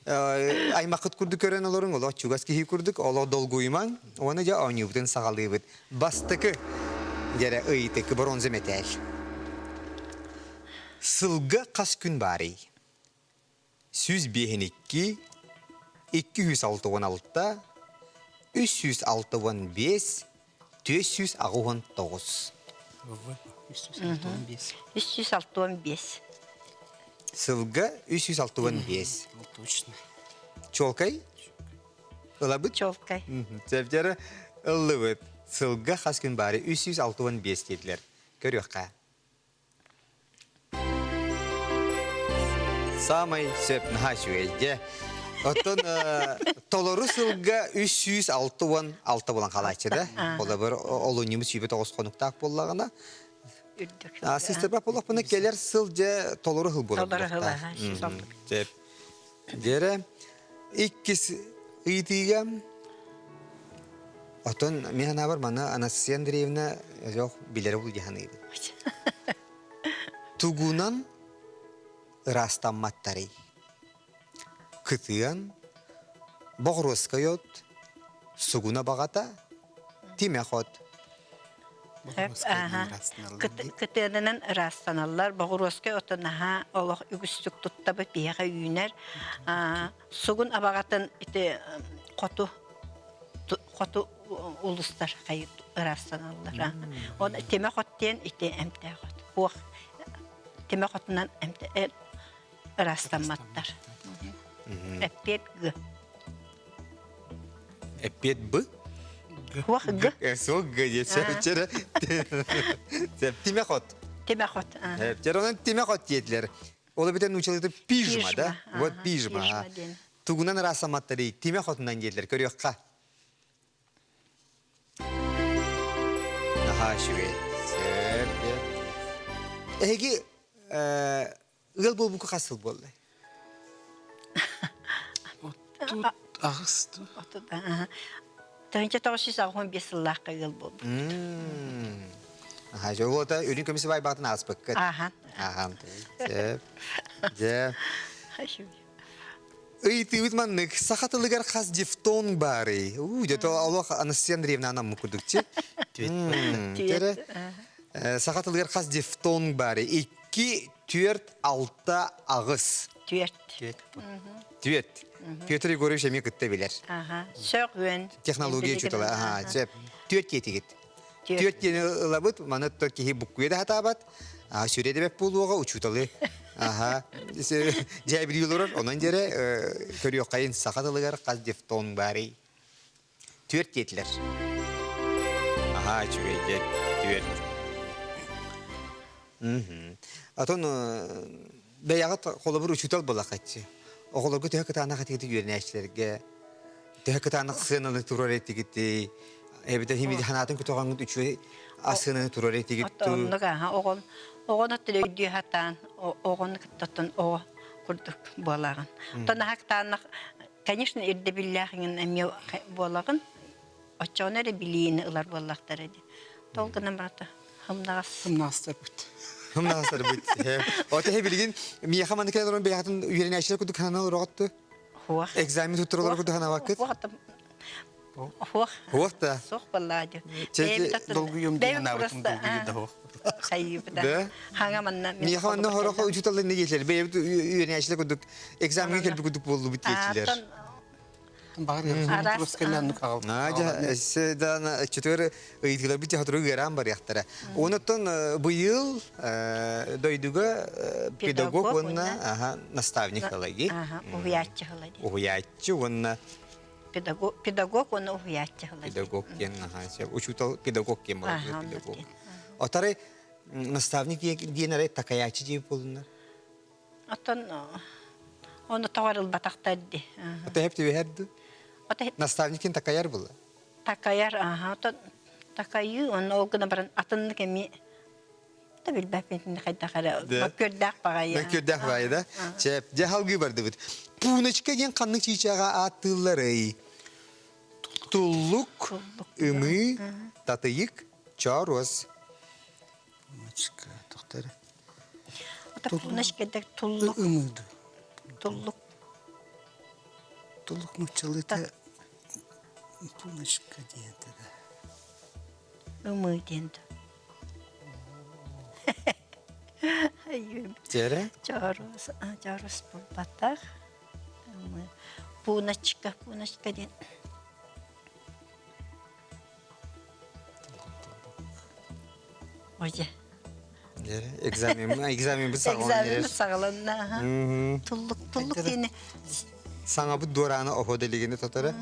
аймаххыт курдук көрөн олоруҥ, олох чугас киһи курдук. Олох долгуйумаҥ. Уонна дьэ оонньуубутун саҕалыыбыт. Бастакы дьэрэ ыйытык бронза мэтээл. Сылга хас күн баарый? 152, 266, 365, 489. 365. 365. Сылга 365. Точно. Чуолкай? Ылабыт? Чуолкай. Сөптөрө ыллыбыт. Сылга хас күн баары 365 диэтилэр. Көрүөххэ. Саамай сөп наһаа үчүгэй дьэ. Оттон толору сылга 366 буолан хаалааччы да. Холобур, олунньубут сүүбэ тоҕус хонуктаах буоллаҕына, сыстырбат буоллахпына кэлэр сыл дьэ толору сыл буолар Толору сыл, буолуохтаах. аха, сүүс Сөп. Дьэрэ, иккис ыйытыыга Оттон мин санаабар манна Анастасия Андреевна жоқ билэрэ бул дии саныыбын. Тугунан ыраастамматтарый? Кытыан, боҕуруоскай от, сугуна баҕата, тимэх от. Кытыанынан ыраастаналлар. Боҕуруоскай ото наһаа олох үгүстүк туттабыт биһиэхэ үүнэр. Сугун абаҕатын ити хоту хоту улустар ыраастаналлар. Он тимэх от диэн ити эмтээх от. Уох тимэх отунан эмте ыраастамматтар. Эппиэт г. Эппиэт б? Хуох г. Суох г диэччэ. Тимэх от. Тимэх от. Дьэ онон тимэх от диэтилэр. Ол эбэтэр нуучалыыта пижма, да? Вот пижма. Тугунан ыраастамматтарый? Тимэх отунан диэтилэр. Көрүөххэ. Наһаа үчүгэй. Сөп. Эһиги ыал буолбукка хас сыл буолла? Отут аҕыс Тыһыынча 985 сыллаахха ыал буолбут. Аха, дьэ, ол үрүҥ көмүс баайбаатын ааспыккыт. Ахан. Ахан. Сөп. Дьэ. Ыйытыыбыт маннык. Саха тылыгар хас дифтонг баарый? Уу, дьэ, олох Анастасия Андреевна анаммыт курдукчу. Түөрт. Саха тылыгар хас дифтонг баарый? Икки, түөрт, алта, аҕыс. Түөрт. Түөрт. Петр Егорович эмиэ кытта билэр. Аха. Сөҕүөн. Технология учуутала. Аха, сөп. Түөрт диэтигит. Түөрт диэни ылабыт, маны то киһи буккуйа да сатаабат. Сүрэ да бэт буолуоҕа учууталы. Аха. Дьээбилии олорор. Онон дьэрэ көрүөххэйин саха тылыгар хас дифтонг баарый? Түөрт диэтилэр. Аһаа, үчүгэй диэт, түөрт. Отон бэйэҕит холобур учуутал буолахаччы. Оҕолорго төһө кытаанах этигит үөрэнээччилэргэ, төһө кытаанах сыананы турар этигитий, эбэтэр химиди ханаатын көтөҕөҥҥүт үчүгэй сыананы турар этигит Оннук аха оҕон оҕону өйдүү сатаан оҕону кыттаттан оҕо курдук буолаҕын. Оттон аха кытаанах Конечно, ирдэбиллээх иҥин эмиэ буолаҕын. Оччоҕуна эрэ билиини ылар буоллахтара дии. Тол гынан барата хымнаҕас. Хымнаҕастарбыт. Хымнаҕастарбыт. Ото эһэ билигин миэхэ маннык кэлэн олорон бэйэҕитин үөрэнээччилэр курдук санана олороҕут дуо? Хуох. Экзамен туттаралар курдук санаабаккыт? Хуох. Хуох да. Суох баллаа дии. Долгуйум диэн анаабытым долгуйу да хуох. Хайыыбыта. Хаҥа манна. Миэхэ манна хорох учууталлар не диэтилэр. Бэйэбит үөрэнээччилэр курдук экзамеҥҥа кэлбит курдук буоллубут диэччилэр. Надя, ыйытыыларбыт дьаһатыры ыараан барыахтара. Онуттан быйыл дойдуга педагог уонна наставник халаги. Уһуйааччы халаги. Уһуйааччы уонна педагог уонна уһуйааччы халаги. Педагог диэн учуутал педагог диэн педагог. Отары наставник диэн эрэ такаячы диэн буолуннар. Оттон ону тоҕор ылбатахтар дии. Ото хеп түбэһэр ду? Наставникин такайар була? Такайар, аха. Оттон такайыы, онно ол гына баран атыннык эмиэ да билбэппин хайдах эрэ мөккүөрдээх баҕайы. Мөккүөрдээх баҕайы да? Чэ, дьэ халгыы бардыбыт. Пууночка диэн ханнык чыычааҕа ааттыылларый? Туллук, ымыы, татыйык, чооруос. Пууночка, тохтор. Пуночка туллук. Ымыды. Туллук. Туллук нууччалыыта пуночка диэн да. Ымыы диэн Тере? Чоорус, чоорус булбатах. Пуночка, пуночка диэн. Оже. Экзамен, экзамен бу саҕаланна. Экзамен саҕаланна. Туллук, туллук диэни. Саҥабыт дуораана оһо делигини тотара.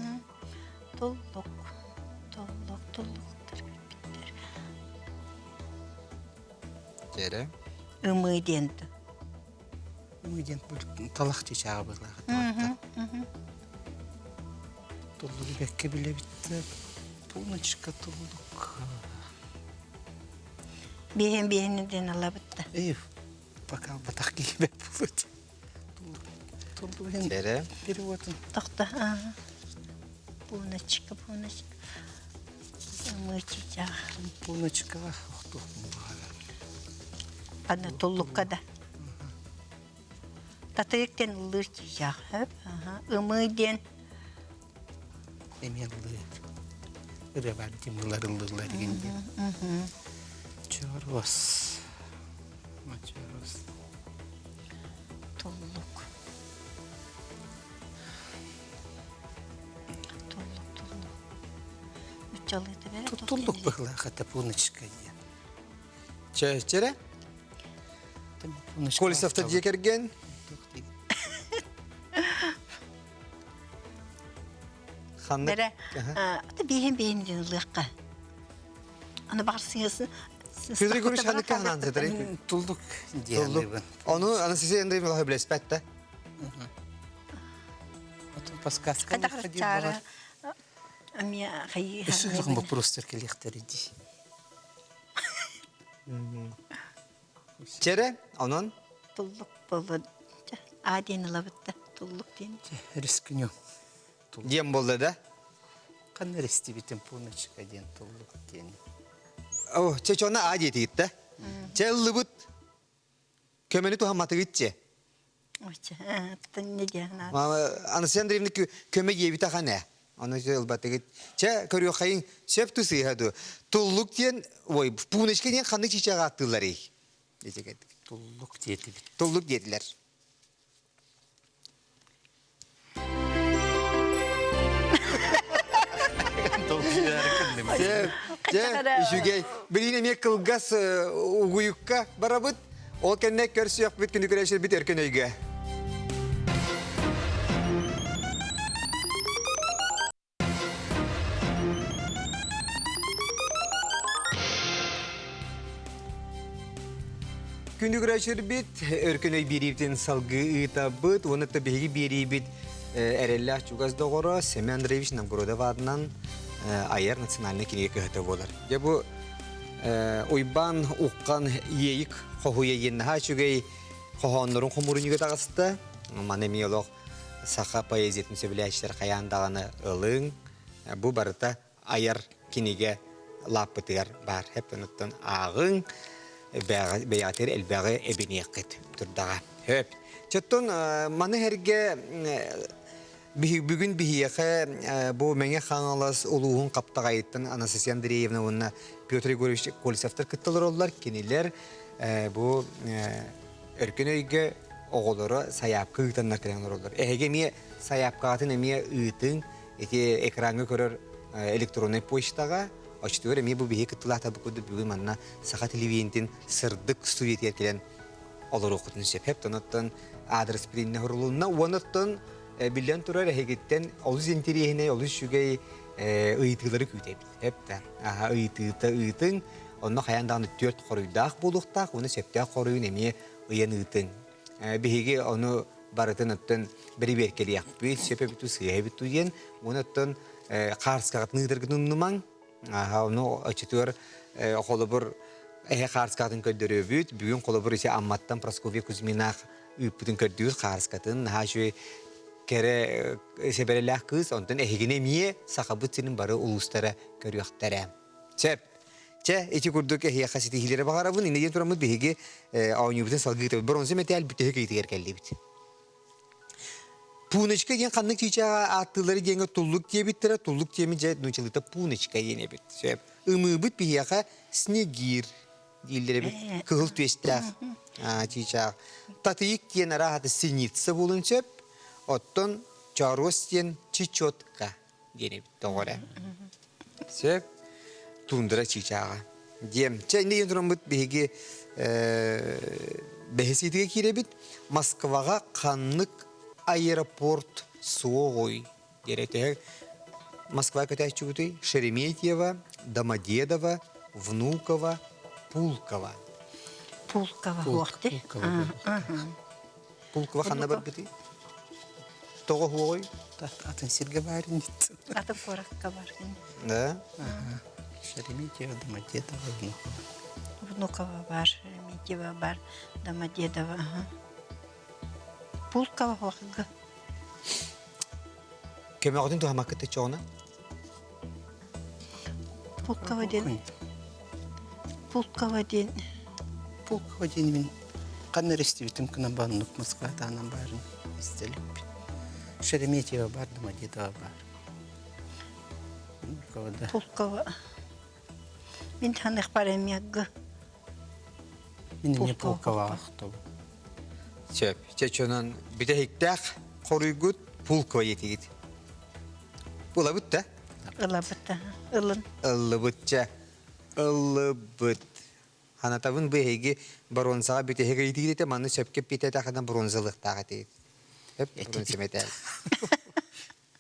Туллук, туллук, туллуктар кэлбиттэр. Тере. Ымыы диэн. Ымыы диэн талах чычааҕы быһыылаах. Туллугу бэккэ билэбит да, пуночка туллук. Биэһин биэһин диэн алабыт да. Эй, пока батах киһибэт буолут. Туллук Тере. переводун. Тохто. Пуночка, пуночка. Ымыы чычаах. Пуночкаҕа охтуохпун баҕарар. Аны туллукка да. Татыйык диэн ыллыыр чыычаах сөп. Ымыы диэн Эмиэ ыллыыр. Ырыа баар димылар ыллыыллар игин диэн. Чоруос. Чоруос. Туллук. Туллук, туллук. Уччалыыта бэрэ Туллук быһылаах это пуночка диэн. Чэ, Колесовтар дьиэ кэргэн. Ханнык? Бэрэ, биэһин биэһин диэн ылыахха. Аны баҕар сыҥасын Федор Егорович ханнык ханаан сытарый? Туллук диэн. Ону Анастасия Андреевна билеспэт да. Подсказка. Эмиэ хайыы. Өссө вопростар келиэхтэр дии. Чэрэ, онон? Туллук буолла. А диэн ылабыт да, туллук диэн. Рискнем. Диэн буолла да? Ханна эристибитин пуночка диэн туллук диэн. О, чэ чона а диэтигит да. Чэ ыллыбыт. Көмөнү туһамматыгыт че. Анастасия Андреевна көмө диэбит ахан ээ. Ону ылбатыгыт. Чэ, көрүөххэйиҥ, сөп ту сыыһа ду. Туллук диэн, ой, пуночка диэн ханнык чичэҕэ аттыылларый? Туллук диэтибит. Туллук диэтилэр. Дьэ, үчүгэй. Билигин эмиэ кылгас угуйукка барабыт. Ол кэннэ көрсүөхпүт күнү көрөшөрбүт өркөн өйгө. Күндү көрөөччүлэрбит, Өркөн өй биэриибитин салгыы ыытабыт уонна да биһиги биэриибит эрэллээх чугас доҕоро Семен Андреевич Новгородов аатынан айар национальнай кинигэ кыһата буолар. Дьэ бу Уйбаан Уххан Иэйик хоһуйа диэн наһаа үчүгэй хоһооннорун хомуурунньуга таҕыста. Маны эмиэ олох саха поэзиятын сөбүлээччилэр хайаан даҕаны ылыҥ. Бу барыта айар кинигэ лааппытыгар баар. Хэп оттон ааҕыҥ, бэйэҕитигэр элбэҕи эбиниэххит турдаҕа. Хөп. Чоттон маны эргэ бүгүн биһиэхэ бу Мэҥэ Хаҥалас улууһун Хаптаҕайыттан Анастасия Андреевна уонна Петр Егорович Колесовтар кытта олороллор. Кинилэр бу өркөн өйгө оҕолоро сайаапка ыытаннар кэлэн олороллор. Эһиги эмиэ сайаапкаҕытын эмиэ ыытыҥ, ити экраҥҥа көрөр электроннай почтаҕа оччотугар эмиэ бу биһиги кыттыылаахтарбыт курдук бүгүн манна саха телевидениетин сырдык студиятыгар кэлэн олоруоххутун сөп. Хэп оттон аадырыс билиннэ сурулунна. Уонна оттон биллэн турар эһигиттэн олус интэриэһинэй, олус үчүгэй ыйытыылары күүтэбит. Хэп да. Аха ыйытыыта ыытыҥ. Онно хайаан даҕаны түөрт хоруйдаах буолуохтаах, уонна сөптөөх хоруйун эмиэ ыйан ыытыҥ. Биһиги ону барытын оттон бэрэбиэркэлиэхпит, сөп эбит дуу, сыыһа эбит дуу диэн, уонна оттон хаарыскаҕытын ыытаргытын умнумаҥ. Ону оччотугар холобур эһэ хаарыскаҕытын көрдөрүөбүт. Бүгүн холобур ити Амматтан Прасковья Кузьминаах ыыппытын көрдүүр хаарыскатын. Наһаа үчүгэй кэрэ сэбэрэлээх кыыс. Онтон эһигини эмиэ Сахабыт сирин бары улуустара көрүөхтэрэ. Сөп. Чэ, ити курдук эһиэхэ ситиһиилэри баҕарабын. Иннигин тураммыт биһиги оонньуубутун салгыы бронза мэтээл бүтэһик ыйытыгар кэллибит. Пуночка диэн ханнык чыычааҕа ааттыыллары диэҥҥэ туллук диэбиттэрэ, туллук диэми дьэ нуучалыыта пуночка диэн эбит. Сөп. Ымыыбыт биһиэхэ снегир дииллэр эбит. Кыһыл түөстээх чыычаах. Татыйык диэн арааһата синица буолун сөп. Оттон чооруос диэн чечетка диэн эбит тоҕо эрэ. Сөп. Тундра чыычааҕа. Диэм. Чэ, иннигин тураммыт биһиги бэһис ыйытыга киирэбит. Москваҕа ханнык аэропорт суоҕуй? диэн төһө Москва көтөөччүбүтүй? Шереметьево, Домодедово, Внуково, Пулково. Пулково хуохти. Пулково ханна барбытый? Тоҕо хуоҕуй? Атын сиргэ баар инит. Атын куоракка бар. Да? Шереметьево, Домодедово, Внуково. Внуково бар, Шереметьево бар, Домодедово. Пулково хуохга. Көмөҕүтүн туһамаккыт чоҕуна? Пулково диэн Пулково диэн Пулково диэн мин ханна эрэ истибитим гына баннук Москва таанан баарын истэлиппин. Шереметьево бар, Домодедово бар. Пулково да. Пулково. Мин таныхпар эмиэ Мин эмиэ Пулковаҕа охтобун. Сөп. Чечонон бүтэһиктээх хоруйгут Пулково етигит. Ылабыт да? Ылабыт да. Ылын. Ыллыбыт чэ. Ыллыбыт. Ханатабын бу эһиги боруонсаҕа бүтэһик ыйытыгыт этэ, манны сөпкө эппиэтэтэххинэ бронзалыахтаах этигит. Сөп, бронза мэтээл.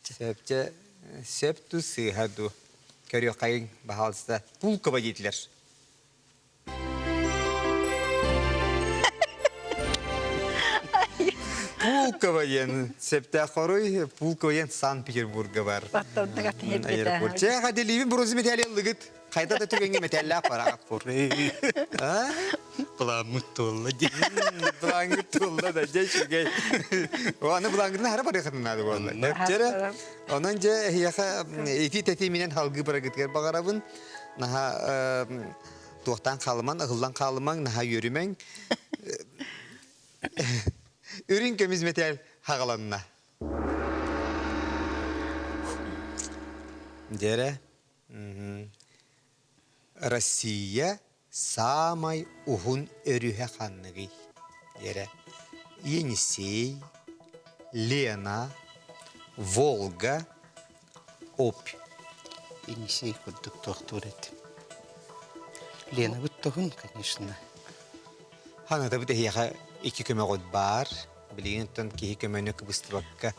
Сөп, чэ, сөп дуу, сыыһа дуу. Көрүөххэйиҥ, баһаалыста. Пулково диэтилэр. Пулково диэн сөптөөх хоруй Пулково диэн Санкт-Петербурга бар. Аэропорт. Чэ, хаделиибин бронза медали ыллыгыт. Хайда да түгэҥҥэ мэтээллээх бараҕыт. Былааммыт туолла дии. Былааҥҥыт туолла да, дьэ үчүгэй. Аны былааҥҥытын хара барыахытын наада буолла. Дьэрэ, онон дьэ эһиэхэ ити тэтиминэн халгыы барагытыгар баҕарабын. Наһаа туохтаан хаалымаҥ, ыһыллан хаалымаҥ, наһаа үөрүмэҥ. Үрүҥ көмүс мэтээл хаҕаланна. Дьэрэ, Россия саамай уһун өрүһэ ханныгый? Дьэрэ, Енисей, Лена, Волга, Обь. Енисей курдук туохтуур этим. Ленабыт тоһун, конечно. Ханатабыт эһиэхэ икки көмөҕүт баар. Билигин оттон киһи көмөнү кыбыстыбакка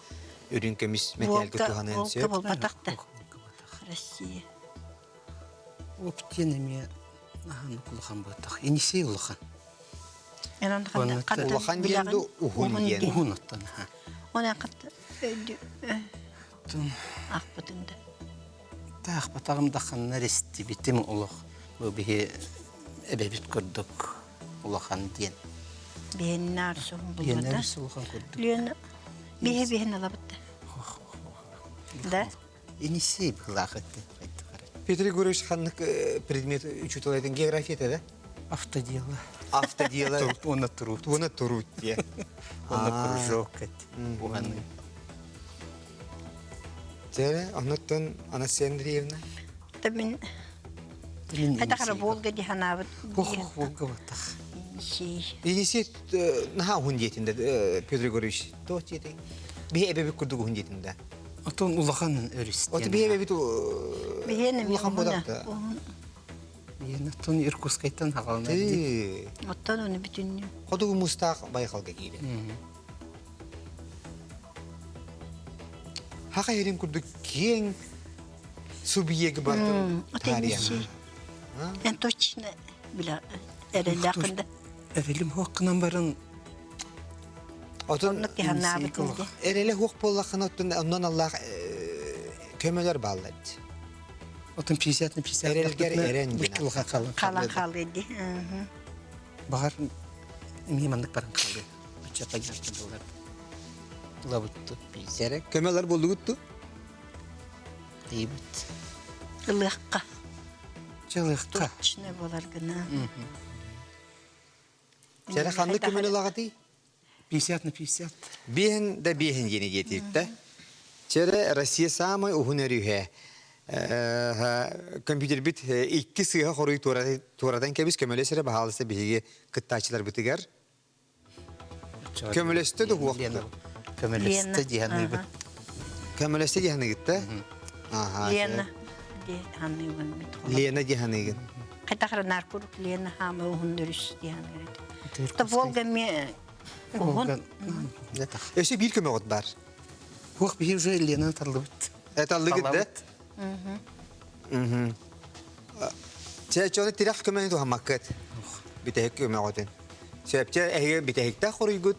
үрүҥ көмүс мэтээлгэ туһаныан сөп. Волга буолбатах да. Россия. Обь диэн эмиэ аһан улахан буолтах. Енисей улахан. Улахан диэн ду уһун диэн. Уһун оттон. Онон Аахпытын да. Таахпатаҕым да ханна эрэ истибитим олох бу биһи эбэбит курдук улахан диэн. Биһиннээр суһун булбута. Биһиннээр улахан курдук. Лүөн биһи биһин алабыт да. Да? Енисей быһылаах этэ. Петр Егорович ханнык предмет учуутал этин география да? Автодела. Автодела. Уонна труд. Уонна труд диye. Уонна кружок эт. Уһаны. Дьэ, оннуттан Анастасия Андреевна? Та мин Хайдах эрэ Волга дии санаабыт. Ох, Волга баттах. Енисей. Енисей наһаа уһун диэтин да Петр Егорович туох диэтиҥ? Биһи эбэбит курдук уһун диэтин да. Отон улахан өрүс. Ото биһи эбэбит улахан бодакта. Биһиэнэ оттон Иркутскайтан хаҕаланар дии. Оттон ону бүтүннүү. Хотугу муустаах Байҕалга киирэр. Хаха иһэрин курдук киэҥ субъеги бартын таарыйан. Эн точно билэ эрэллээххин да. Эрэлим хуоххунан баран Отон эрэлэ хуох буоллаххына оттон оннон аллаах көмөлөр бааллар дии. Отон 50 на 50 Эрэлгэр эрэн диэн. Халан Халан хаалыа дии. Баҕар эмиэ маннык баран хаалыа. Оччо понятно буолар. Ылабытту. Эрэ көмөлөр буоллугут ту? Дейбит. Ылыахха. Чылыхха. Точно болар гына. Сэрэ ханнык көмөнү ылаҕытый? 50 на 50. Биэһин да биэһин диэни диэтиттэ. Чэрэ Россия самай уһун өрүһэ. Компьютербит икки сыыһа хоруй туоратан кэбис көмөлөс эрэ баһаалыста биһиги кыттааччыларбытыгар. Көмөлөстө да уохта. Көмөлөстө диһаныыбын. Көмөлөстө диһаныгытта? Лена диһаныыбын. Лена диһаныгын. Хайтахара курдук Лена хаама уһун өрүс диһаныгын. Та Волга ме уһун. Өссө биир көмөҕүт бар. Хуох биһи уже Лена таллыбыт. Э таллыгыт да? Чэ, чону тирэх көмөнү туһаммаккыт. Бүтэһик көмөҕүтүн. Сөпчө эһиги бүтэһиктээх хоруйгут?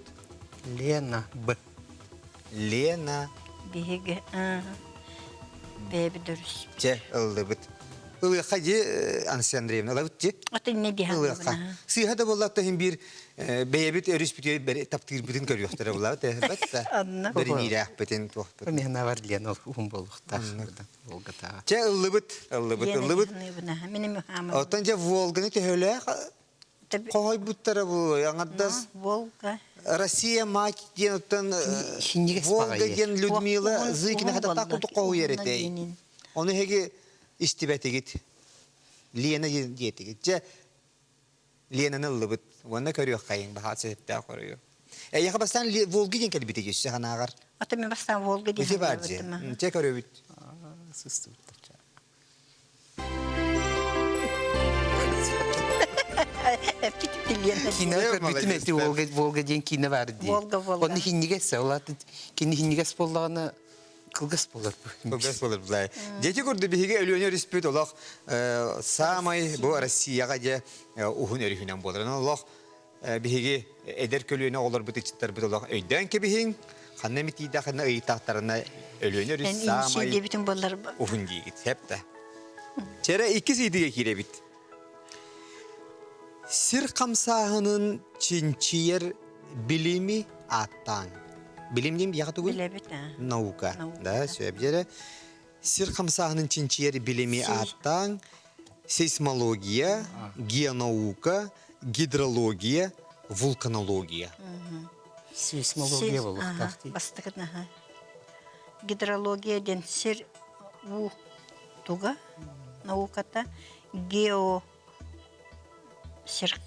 Лена Б. Лена. Биһиги бэйэбит дөрүс. Чэ, ыллыбыт. Ылыахха дии, Анастасия Андреевна, ылабыт дии. Ото инне дии Ылыахха. Сыыһа да буоллар иһин биир бэйэбит өрүспүтүгэр таптыырбытын көрүөхтэрэ булабыт эбэт да. Бэриниилээхпитин туохпут. Миэнэ бар Лена уһун буолуохтаах. Волгатааҕа. Чэ, ыллыбыт, ыллыбыт, ыллыбыт. Оттон дьэ Волганы төһөлөөх хоһойбуттара бу аҥардас Волга. Россия мать диэн оттон Волга диэн Людмила Зыкина хататтаах курдук хоһуйар этэй. Ону эһиги истибэтигит. Лена диэтигит. Дьэ Ленаны ыллыбыт. Уонна көрүөххэйиҥ баһаат сөптөөх хоруйу. Эйиэхэ бастаан Волга диэн кэлбитэ дьүссэ санааҕар. Ата мен бастаан Волга диэн Ити баар дьэ. Чэ көрөбүт. Сыстыбыттар. Киинэ көрбүтүм эти Волга Волга диэн киинэ бар дии. Волга Волга. Онно хиннигес олат кини хиннигес боллаҕына кылгас болар. Кылгас болар былай. Дети курду биһиги Өлүөнэ өрүспүт олох самай бу Россияҕа дьэ уһун өрүһүнэн буолар. Олох биһиги эдэр көлүөнэ оҕолорбут ыччаттарбыт олох өйдөөн кэбиһиҥ ханна эмит тиийдэххинэ ыйытахтарына Өлүөнэ өрүс саамай уһун диигит сөп да Чэрэ иккис ыйытыыга киирэбит Сир хамсааһынын чинчийэр билими ааттааҥ. Билим диэн биһиэхэ тугуй? Билэбит, Наука. Да, сөп дьэрэ. Сир хамсааһынын чинчийэр билими ааттааҥ. Сейсмология, геонаука, гидрология, вулканология. Сейсмология буолуохтаах дии. Бастакы наһаа. Гидрология диэн сир уу туга науката гео сир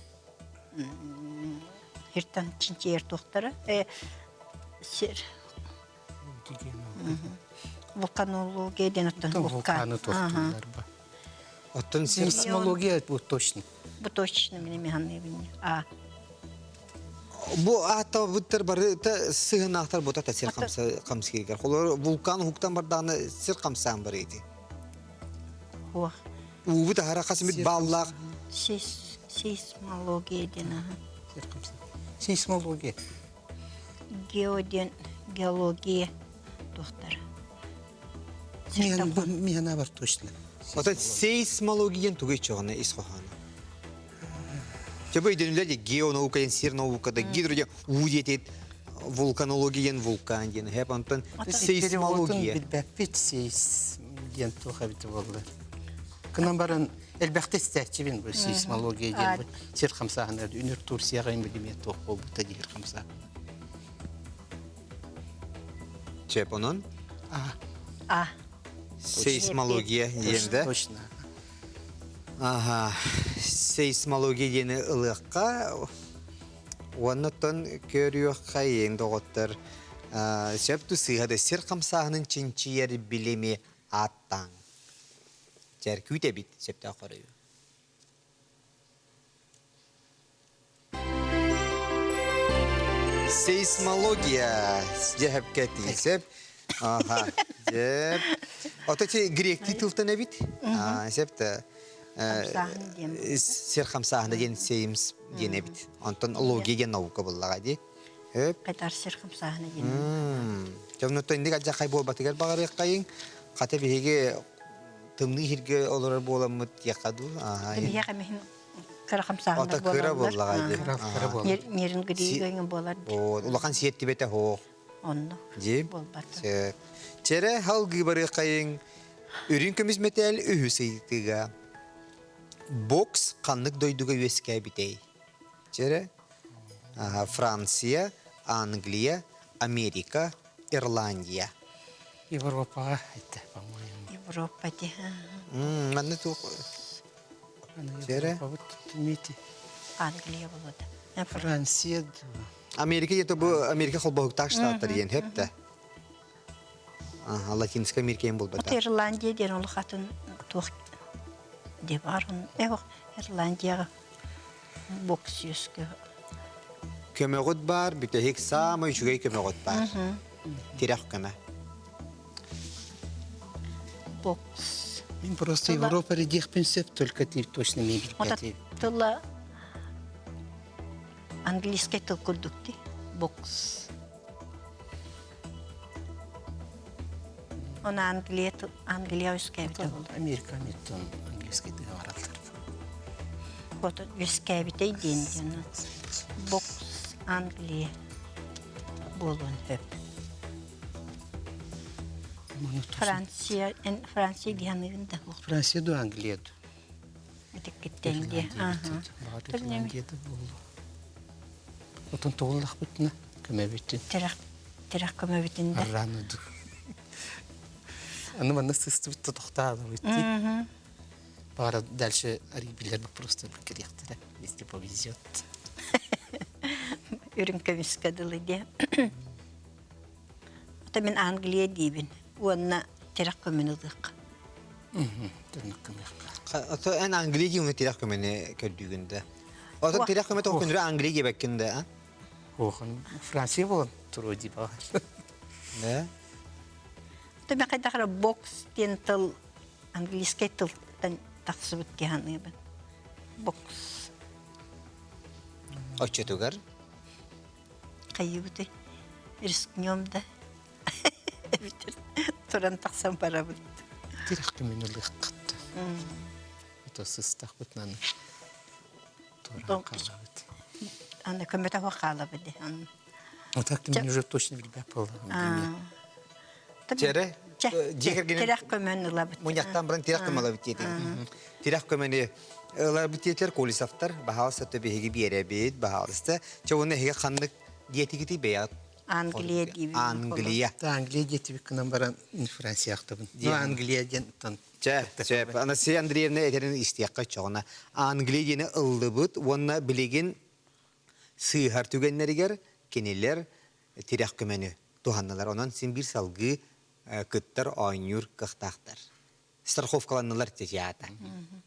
сиртэн чинчийэр туохтара сир Вулканология диэн оттон вулканы туохтууллар ба. Оттон сейсмология бу точно. Бу точно мин эмиһанныыбын. А. Бу ааттабыттар бары та сыһынаахтар бута та сир хамсыгар. Холор вулкан уһуктан бардааны сир хамсаан бар ити. Хуах. Уубут аһара хасмит бааллаах. Сейсмология диэн аха. Сейсмология. Гео диэн геология туохтар. Миһана бар точно. Ота сейсмология диэн тугу иччоҕына ис хоһооно. Чэ бу өйдөнүлэр де геонаука диэн сир науката, гидро диэн уу диэтит, вулканология диэн вулкан диэн. Хэп онтон сейсмология. Билбэппит сейс диэн туох эбит буолла. Кынан баран элбэхтэ истээччибин бу сейсмология диэн бу сир хамсааһына үнүр Турцияҕа билимиэ туох буолбута диир хамсаа. Чеп онон? А. А. Сейсмология диэн да? Точно. Ага. Сейсмология диэни ылыахха уоннаттан көрүөххэ ең доҕоттор сөп сыыһа да сир хамсааһынын чинчийэр билими ааттааҥ. Дьэр күүтэбит сөптөөх хоруйу. Сейсмология дьэһэпкэ тиисеп. Аха, дьэп. Ото ти гректии тылтан эбит. Сеп та сир хамсааһына диэн сеймс диэн эбит. Онтон логия диэн наука буллаҕа дии. Өп. Кайтар сир хамсааһына диэн. Дьоннотто инник алдьархай буолбатыгар баҕарыаххайыҥ. Хата биһиги тымныы иһиргэ олорор буоламмыт диэххэ дуу. Биһиэхэ миһин кыра хамсааһыннар Ото кыра буоллаҕа дии. Кыра буолар. Нерин гыдыйгайҥа буолар. Улахан сиэттибэтэ хоох. Онно. Дии. Буолбат. Чэрэ халгыы барыаххайыҥ. Үрүҥ көмүс мэтээл үһүс ыйытыыга. Бокс ханнык дойдуга үөскээбитэй? Чэрэ? Франция, Англия, Америка, Ирландия. Европаҕа этэ, по-моему. Европа дии. Манна туох Чэрэ? Европабыт мити. Англия болуода. Франция. Америка это бу Америка холбоһуктаах штаттар диэн хөп да. Латинская Америка булбата. Ирландия диэн улахатын туох де бар. Эох Ирландияга бокс үөскө. Көмөҕүт баар, бүтэһик саамай үчүгэй көмөҕүт баар. Тирэх көмө. Бокс. Мин просто Европа диэхпин сөп, только ты точно не билбэтим. Тыла английский тыл курдук ти. Бокс. Оны Англия Англия үскээбитэ буолла. Америка меттон английский тыга бараллар. Вот үскээбитей диэн диэн. Бокс Англия буолуон сөп. Франция, Франция диһаныгын да. Франция ду Англия ду. Итиккиттен диэ. Ирландия да буолуо. Отон тоҕуллахпытына көмөбүтүн. Тирэх тирэх көмөбүтүн да. Аррааны ду. Аны манна сыстыбыт тохтаалабыт дии. Баара дальше арыйбилер просто кириэхтэрэ, если повезет. Үрүҥ көмүскэ дылы диэ. Ото мин Англия диибин уонна тирэх көмөнү ылыахха. Ото эн Англия диэн тирэх көмөнү көрдүүгүн да. Ото тирэх көмө тоҕо күнүрэ Англия диэбэккин да, а? Охон Франция болон туруо дии баҕар. Да? Ото мен хайдах бокс диэн тыл английскай тылтан тахсыбыт дии саныыбын. Бокс. Оччотугар? Хайыбыты рискнем да эбитер туран тахсан барабыт. Тирэх көмөнү ылыаххыт. Ото сыстахпытынан туран хаалабыт. Аны көмөтө хаалабыт. А так ты мне уже точно билбэт буолла. Чэрэ, дьиэ кэргэнин Тирэх көмөн ылабыт. Мунньахтан баран тирэх көмө ылабыт диэтиҥ. Тирэх көмөнү ылабыт диэтилэр Колесовтар. Баһаалыста өттө биһиги биэрэбит, баһаалыста. Чэ, уонна эһиги ханнык диэтигитий бэйэҕит? Англия диибин. Англия. Англия диэтибит гынан баран Францияхтабын. Ну, Англия диэн Чэ, чэ, Анастасия Андреевна этэрин истиэххэ чоҕуна. Англия диэни ыллыбыт уонна билигин сыыһар түгэннэригэр кинилэр тирэх көмөнү туһаннылар. Онон син биир салгыы кыттар оонньуур кыахтаахтар. Страховкаланнылар театр.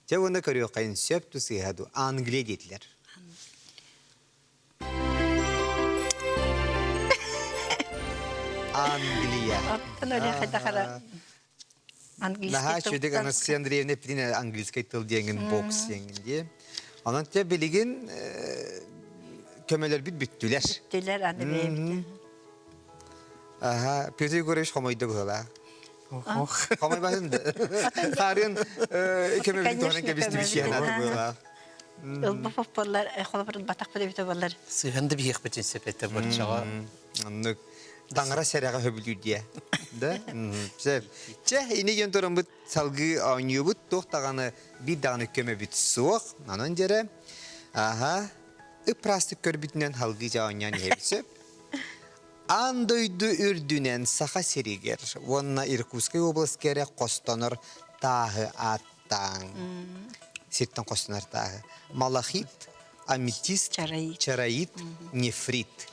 Чэ уонна көрүөххэйин сөп ту сыыһа ду Англия диэтилэр. Англия. Оттон оле хайдахара Наһаа үчүгэй Анастасия Андреевна эппитин английскай тыл диэҥин бокс диэҥин дии. Онон те билигин көмөлөрбүт бүттүлэр. Бүттүлэр аны бэйэбит. Аха, Петр Егорович хомойдо быһыылаах. Хомойбатын да. Хаарыан көмөбүн туһанан кэбистибит сиэнат быһыылаах. Ылба боллар, холобур батах эбитэ боллар. Сыһан да биһиэхпитин сөп этэ боччоҕо. Оннук таҥара сэрэҕэ сөбүлүүр диэ. Да? Сөп. Чэ, ини диэн тураммыт салгыы оонньуубут туох даҕаны биир даҕаны көмөбүт суох. Онон дьэрэ, аха, ыпраастык көрбүтүнэн салгыы дьэ оонньоон иһэбит сөп. Аан дойду үрдүнэн Саха сиригэр уонна Иркутскай областка эрэ хостонор тааһы ааттааҥ. Сиртэн хостонор тааһы. Малахит, аметист, Чароит. чароит, нефрит.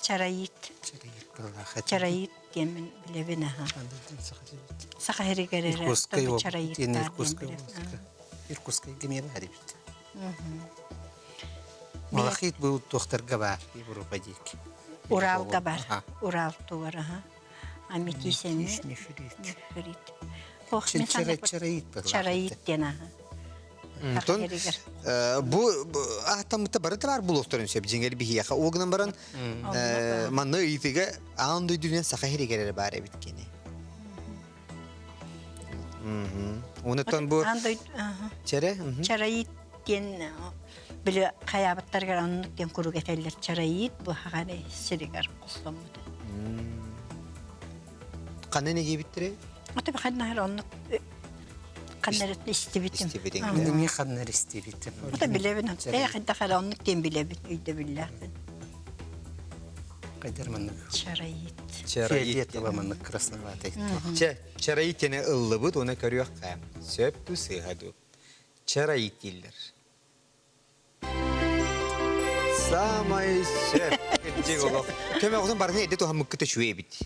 Чароит. Чароит диэммин билэбин аха. Саха сиригэр эрэ Иркутскай чароит Иркутскай Иркутскай гемия баар эбит. Малахит был туохтарга баар Европа диэки. Уралга бар. Урал тугар аха. Аметист эмиэ. Нефрит. Нефрит. Чароит. Чароит диэн аха. Онтон бу ааттаммыта бары баар булуохтарын сөп дьиҥэр биһиэхэ. Ол гынан баран манна ыйытыга аан дойдунан саха сиригэр эрэ баар эбит кини. Онуттан бу чэрэ Чароит диэн били хайаабыттарыгар оннук диэн куруук этэллэр чароит бу хаҕа сиригэр хостоммут. Ханна не диэбиттэрэй? Ото ханна оннук. Ханна истибитим. Истибитиҥ. Мин эмиэ ханна истибитим. Ото билэбин. Ээ хайдах эрэ оннук диэн билэбин, өйдөбүллээхпин. Хайдар маннык. Чароит. Чароит. Фиолетово маннык красноватый. Чэ, чароит диэни ыллыбыт уонна көрүөххэ. Сөп дуу, сыыһа дуу. Чароит дииллэр. Саамай сөп. Кырдьык олох. Көмөҕүтүн барытын эрдэ туһаммыккыт үчүгэй эбит.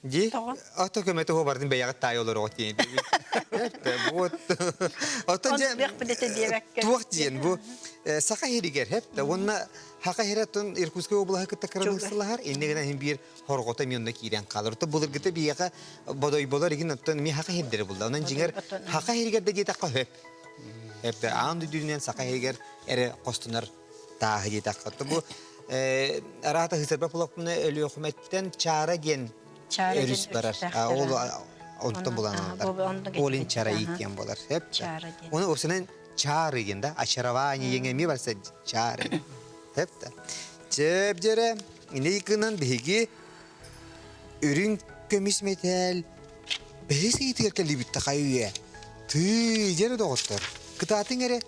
Дии? Ото көмөтө уһу барытын бэйэҕит таайа олороҕут диэн Вот. Оттон дьэ туох диэн бу саха иһиригэр хэп да уонна хака иһирэ оттон Иркутскай облаһы кытта кыраныыссалаһар иннэ гынан иһин биир хорҕото эмиэ онно киирэн хаалар. Оттон былыргыта биһиэхэ бодойболор игин оттон эмиэ хака иһирдэрэ булла. Онон дьиҥэр хака иһиригэр да диэтэххэ хөп. Эппэ аан дойдунан саха иһигэр эрэ хостонор тааһы диэтэххэ. Бу араата хысарба пулаппына Өлүөхүмэттэн Чаара диэн өрүс барар. Ол онтон булан алалар. Олин Чараит диэн болар. Оны осынан Чары диэн да, очарование диэн эмиэ барса Чары. Хепта. Чэп дьэрэ, ини кынан биһиги Үрүҥ көмүс мэтээл бэһис ыйытыгар кэллибит да хайы үйэ. Тыы, дьэ эрэ доҕоттор, кытаатыҥ эрэ.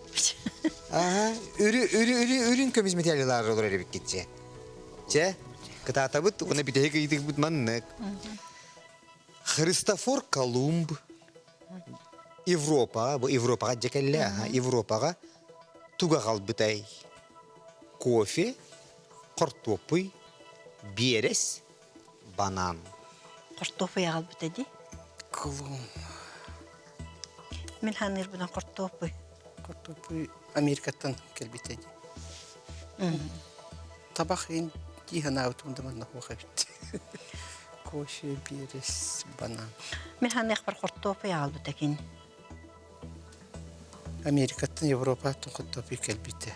Аха, үрү, үрү, үрү, үрүҥ көмүс мэтээл ылаары олорор эбиккит чэ. Чэ, кытаатабыт уонна бүтэһик ыйытыгыбыт маннык. Христофор Колумб Европаҕа, бу Европаҕа дьэ кэллэ, аха, Европаҕа тугу аҕалбытай? Кофе, хортуоппуй, биэрэс, банан. Хортуоппуй аҕалбыта дии. Клон. Мин ханыырбынан хортуоппуй. Хортуоппуй Америкаттан кэлбитэ дии. Табах иин дии санаабытым да манна суох эбит. Кофе, биэрэс, банан. Мин ханыахпар хортуоппуй аҕалбыта кини. Америкаттан Европаттан хортуоппуй кэлбитэ.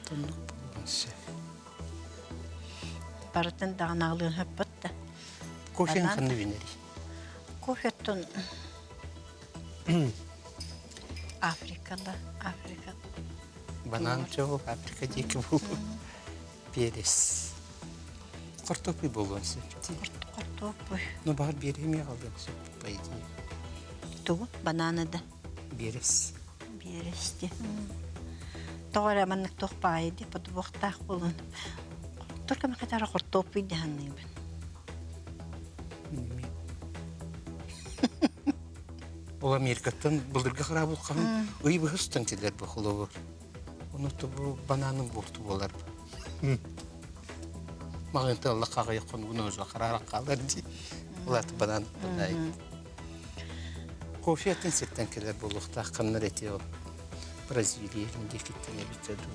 Тоннук буолуон сөп. Барытын даҕаны аҕалыан сөппөт да. Кофены ханна үүнэрий? Кофеттон Африкада, Африка. Банан чоҕу Африка диэки буолуо. Перец. Хортуоппуй буолуон сөп. Хортуоппуй. Ну, баҕар биэриһи эмиэ аҕалыан сөп, по идее. Тугу? Бананы да. Биэрэс. Биэрэс дии. Тоҕо эрэ маннык туох баайы дии, подвохтаах буолан. Только махатара хортуоппуй даһанныыбын. Ол Америкаттан былыргы хараабыл хаһан ый быһыстан кэлэр бу холобур. Ону бу бананын буорту буолар. Маҕынта алла хаҕайы хонугун уже харааран хаалар дии. Улааты банан бунай. Кофе атын сиртэн кэлэр буолуохтаах ханнар эти ол Бразилия диэкиттэн эбитэ дуу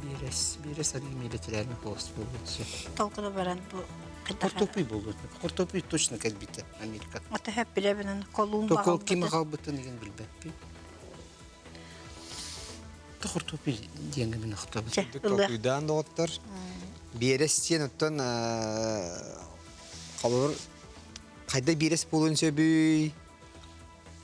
Биэрэс, биэрэс арыы миэрэтилээн хоос буолуон сөп. Толкуна баран бу Хортуоппуй буолуон сөп. Хортуоппуй точно кэлбитэ Америка. Ата хөп билэбинэн колуун Токол ким хаалбытын игин билбэппин. Хортуоппуй диэҥҥэ мин ахтабын. Толкуйдаан доҕоттор. Биэрэс диэн оттон холобур хайда биэрэс буолуон сөбүй?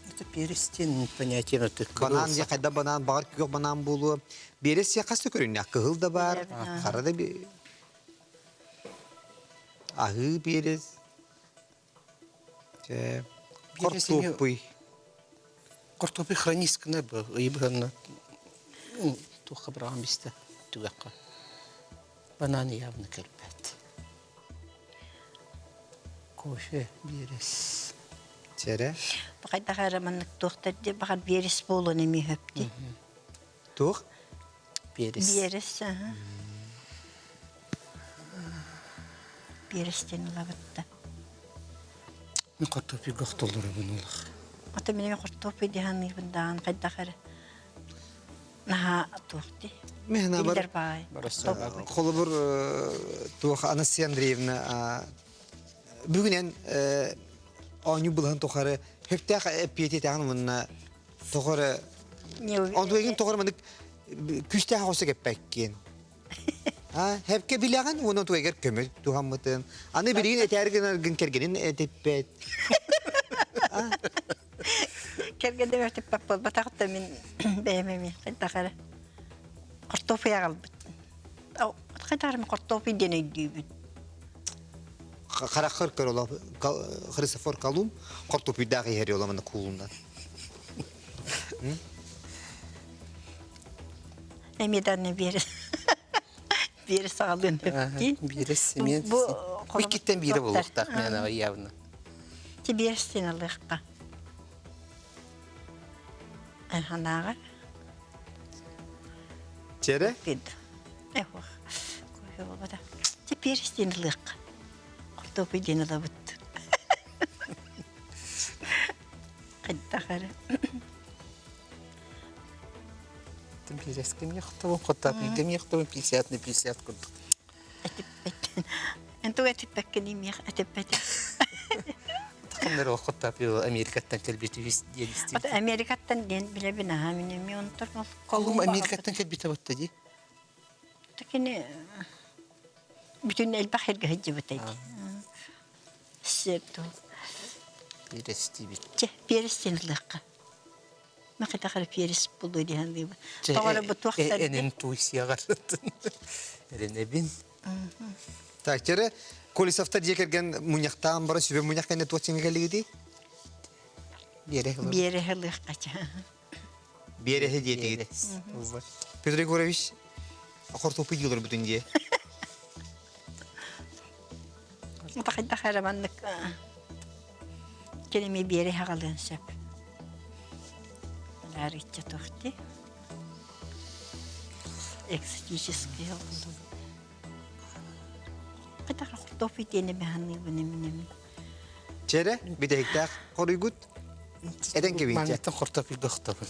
Это перец диэн понятие Банан диэн хайда банан, баҕар күөх банан буолуо. Биэрэс диэн хас да көрүҥнээх. Кыһыл да баар, хара да аһыы биэрэс. Хортуоппуй. Хортуоппуй хроническана бу ыйы быһанна туохха быраҕан бистэ түгэххэ. Банан явно кэлбэт. Кофе, биэрэс. Чэрэ. Хайдах эрэ маннык туохтар дии баҕар биэрэс буолуон эмиэ сөп дии. Туох? Биэрэс. Биэрэс, аха. Биэрэстэн ылабыт да. Мин хортуоппуйга охтоллоробун олох. Ата мин хортуоппуй дии саныыбын даҕаны хайдах эрэ наһаа туох дии. Мен Биллэр баай. Холобур туох Анастасия Андреевна бүгүнэн оонньуу былаһын тухары хөптөөх эппиэти этэҕин уонна тоҕо Онтугайгын тоҕо маннык күүстээх оҕусу кэппэккин. Хэпке билэҕин уонна тугайгар көмө туһаммытын. Аны билигин этээр гынаргын кэргэнин этиппэт. Кэргэним этиппэт буолбатах да мин бэйэм эмиэ хайдах эрэ хортуоппуй аҕалбыт. Хайдах эрэ хортуоппуй диэн өйдүүбүн. Хараххар көр олох Христофор Колумб хортуоппуйдаах иһэр оламаны куулунан. Эмиэ даҕаны биэрэ биэрэ саҕалыан сөп Биирес эмиэ Бу иккиттэн биирэ буолуохтаах мен явно. Ти биэрстин алыахха. Ханаага. Чэрэ? Эхох. Кофе болбата. Ти биэрстин алыахха. Хортуопуй диэн ылабыт. Хайдах эрэ. Биэрэскэ миэхтэбин, хотапыйга миэхтэбин 50 на 50 курдук. Этиппэт. Эн тугу этиппэккин имиэх этиппэт. Тахамнар ол хотапый Америкаттан кэлбит үһүс диэн истибит. Америкаттан диэн билэбин аха мин эми онтон ол Колум Америкаттан кэлбитэ батта дии. Кини бүтүн элбэх эргэ сылдьыбыт эти. Сету. Биэрэстиибит. Чэ, биэрэстиин ылыахха. Махитахара перес булуу диэн дыыба. Тоҕо бу туохтар Энин туйсияҕар эрэнэбин. Так, чэрэ Колесовтар дьиэ кэргэн мунньахтаан баран сүбэ мунньах кэннэ туох сиҥэ кэллигитий? Биэрэһ Биэрэһ ылыахха Биэрэһи диэтигит. Петр Егорович, хортуоппуй диилэр бүтүн дии. Хайдах эрэ маннык Киними биэри хаҕалыан сөп. Арыычча туохти. Экзотический Хайдах хортофуй диэни баһаныыбын эминэми. Чэрэ, бүтэһиктээх хоруйгут этэн кэбиһиччэ. Манныттан хортофуйга охтобун.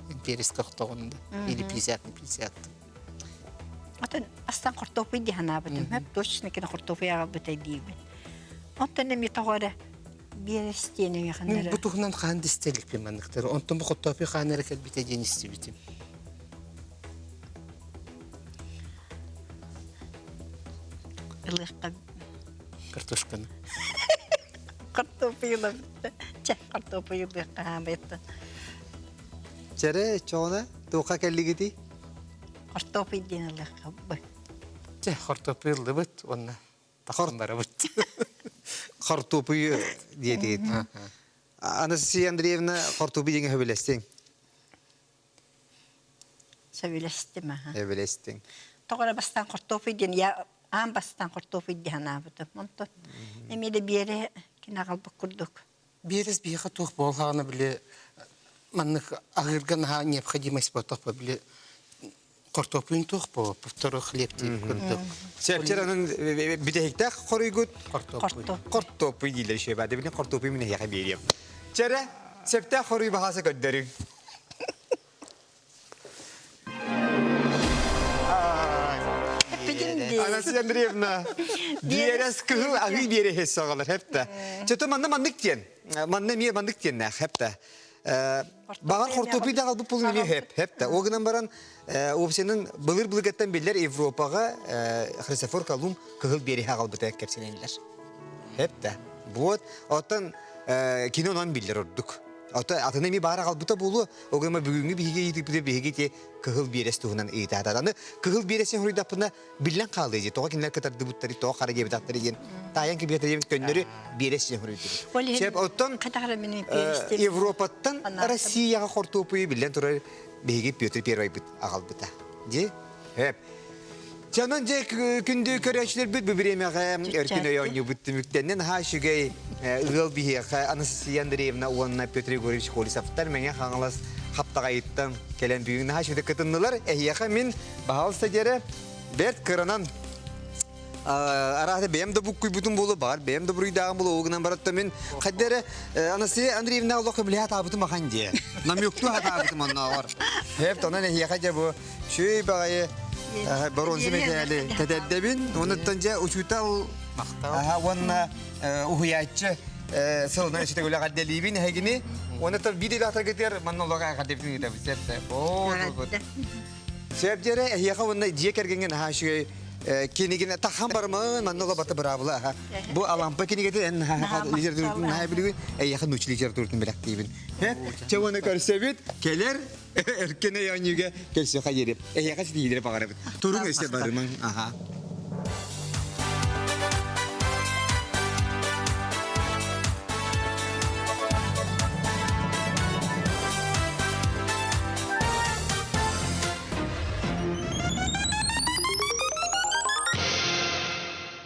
Империйскэ охтоҕун да. Или 50 на 50. Отон астан хортуоппуй дии санаабытым. Хөп точно кини хортуоппуй аҕалбыта диибин. Оттон эмиэ тоҕо эрэ биэрэс диэн Мин бу туһунан хаан да истэ иликпин манныктары. Онтон бу хортуоппуй хаан эрэ кэлбитэ диэн истибитим. Ылыахха Картошканы. Хортуоппуй ылабыт. Чэ, хортуоппуй ылыахха хаамайыттан. Чэрэ, чоҕуна, туохха кэллигитий? Хортуоппуй диэн ылыахха Чэ, хортуоппуй ыллыбыт уонна тахсан барабыт. Хортуоппуй диэтигит. Анастасия Андреевна хортуоппуй диэҥэ сөбүлэстиҥ. Сөбүлэстим аха. Сөбүлэстиҥ. Тоҕо эрэ бастаан хортуоппуй диэн я аан бастаан хортуоппуй дии санаабытым. Онтон эмиэ да биэрэ кини аҕалбыт курдук. Биэрэс биһиэхэ туох буоллаҕына били маннык аһыырга наһаа необходимость буолтах били хортуоппуйун туох буолуо второй хлеб диир курдук. Сепчер анын бүтэһиктээх хоруйгут Хортуоппуй. хортуоппуй дииллэр үчүгэй баа. Билин хортуоппуй мин эһиэхэ биэриэм. Чэрэ, септээх хоруй баһааса көрдөрүҥ. Анастасия Андреевна, биэрэс кыһыл аһыы биэрэһи саҕалар хепте. Чето манна маннык диэн, манна эмиэ маннык диэннээх хепте. Баҕар хортуоппуй да аҕалбыт буолун эмиэ хеп, хепте. Ол гынан баран, уопсайынан былыр былыргаттан биллэр Европаҕа Христофор Колумб кыһыл биэрэһи аҕалбыта кэпсэнэллэр. Хепте. Вот, оттон кини онон биллэр ордук. Ото атын эми баар аҕалбыта буолуо, Огема бүгүҥҥү биһиги ыйытыыппытыгар биһиги ити кыһыл биэрэс туһунан ыйытаата. Аны кыһыл биэрэсин хоруйдаппына биллэн хаалыа дии. Тоҕо кинилэр кытардыбыттары, тоҕо хара диэбитэхтэри диэн таайан кэбиһэтэ диэн көннөрү биэрэс диэн хоруйдубут. Сөп, оттон Европаттан Россияҕа хортуоппуйу биллэн турар биһиги Петр Первайбыт аҕалбыта. Дии? Эп. Чанан дьэ күндү көрөөччүлэрбит бу бириэмэҕэ өркүн өй оонньуубут түмүктэннин наһаа үчүгэй ыал биһиэхэ Анастасия Андреевна уонна Петр Егорович Колесовтар Мэҥэ Хаҥалас Хаптаҕайыттан кэлэн бүгүн наһаа үчүгэй кытыннылар. Эһиэхэ мин баһаалыста диэрэ бэрт кыранан араата бэйэм да буккуйбутум буолуо баҕар бэйэм да буруйдааҕым буолуо ол гынан баратта мин хайда эрэ Анастасия Андреевна олох көмүлэһэ атаабытым ахан диэ намёктуу атаабытым оннооҕор Хэп онон эһиэхэ дьэ бу Үчүгэй баҕайы боруонса мэтээли кэтэрдэбин. Онуттан дьэ учуутал уонна уһуйааччы сылынан өссө төгүл эҕэрдэлиибин эһигини. Онуттан биир илаатаргытыгар манна олох эҕэрдэбитин ыытабыт сөп Сөп дьэрэ эһиэхэ уонна дьиэ кэргэҥҥэ наһаа үчүгэй кинигин тахан барымын манна олобата быраабыла аха бу алампа кинигэтин эн наһаа литературатын наһаа билигин эйиэхэ нуучча литературатын бэлэхтиибин чэ уонна көрсөбүт кэлэр Өркөн өй оонньууга көрсүөххэ диэри. Эһиэхэ ситиһиилэри баҕарабыт. Туруҥ өссө барымаҥ. Аха.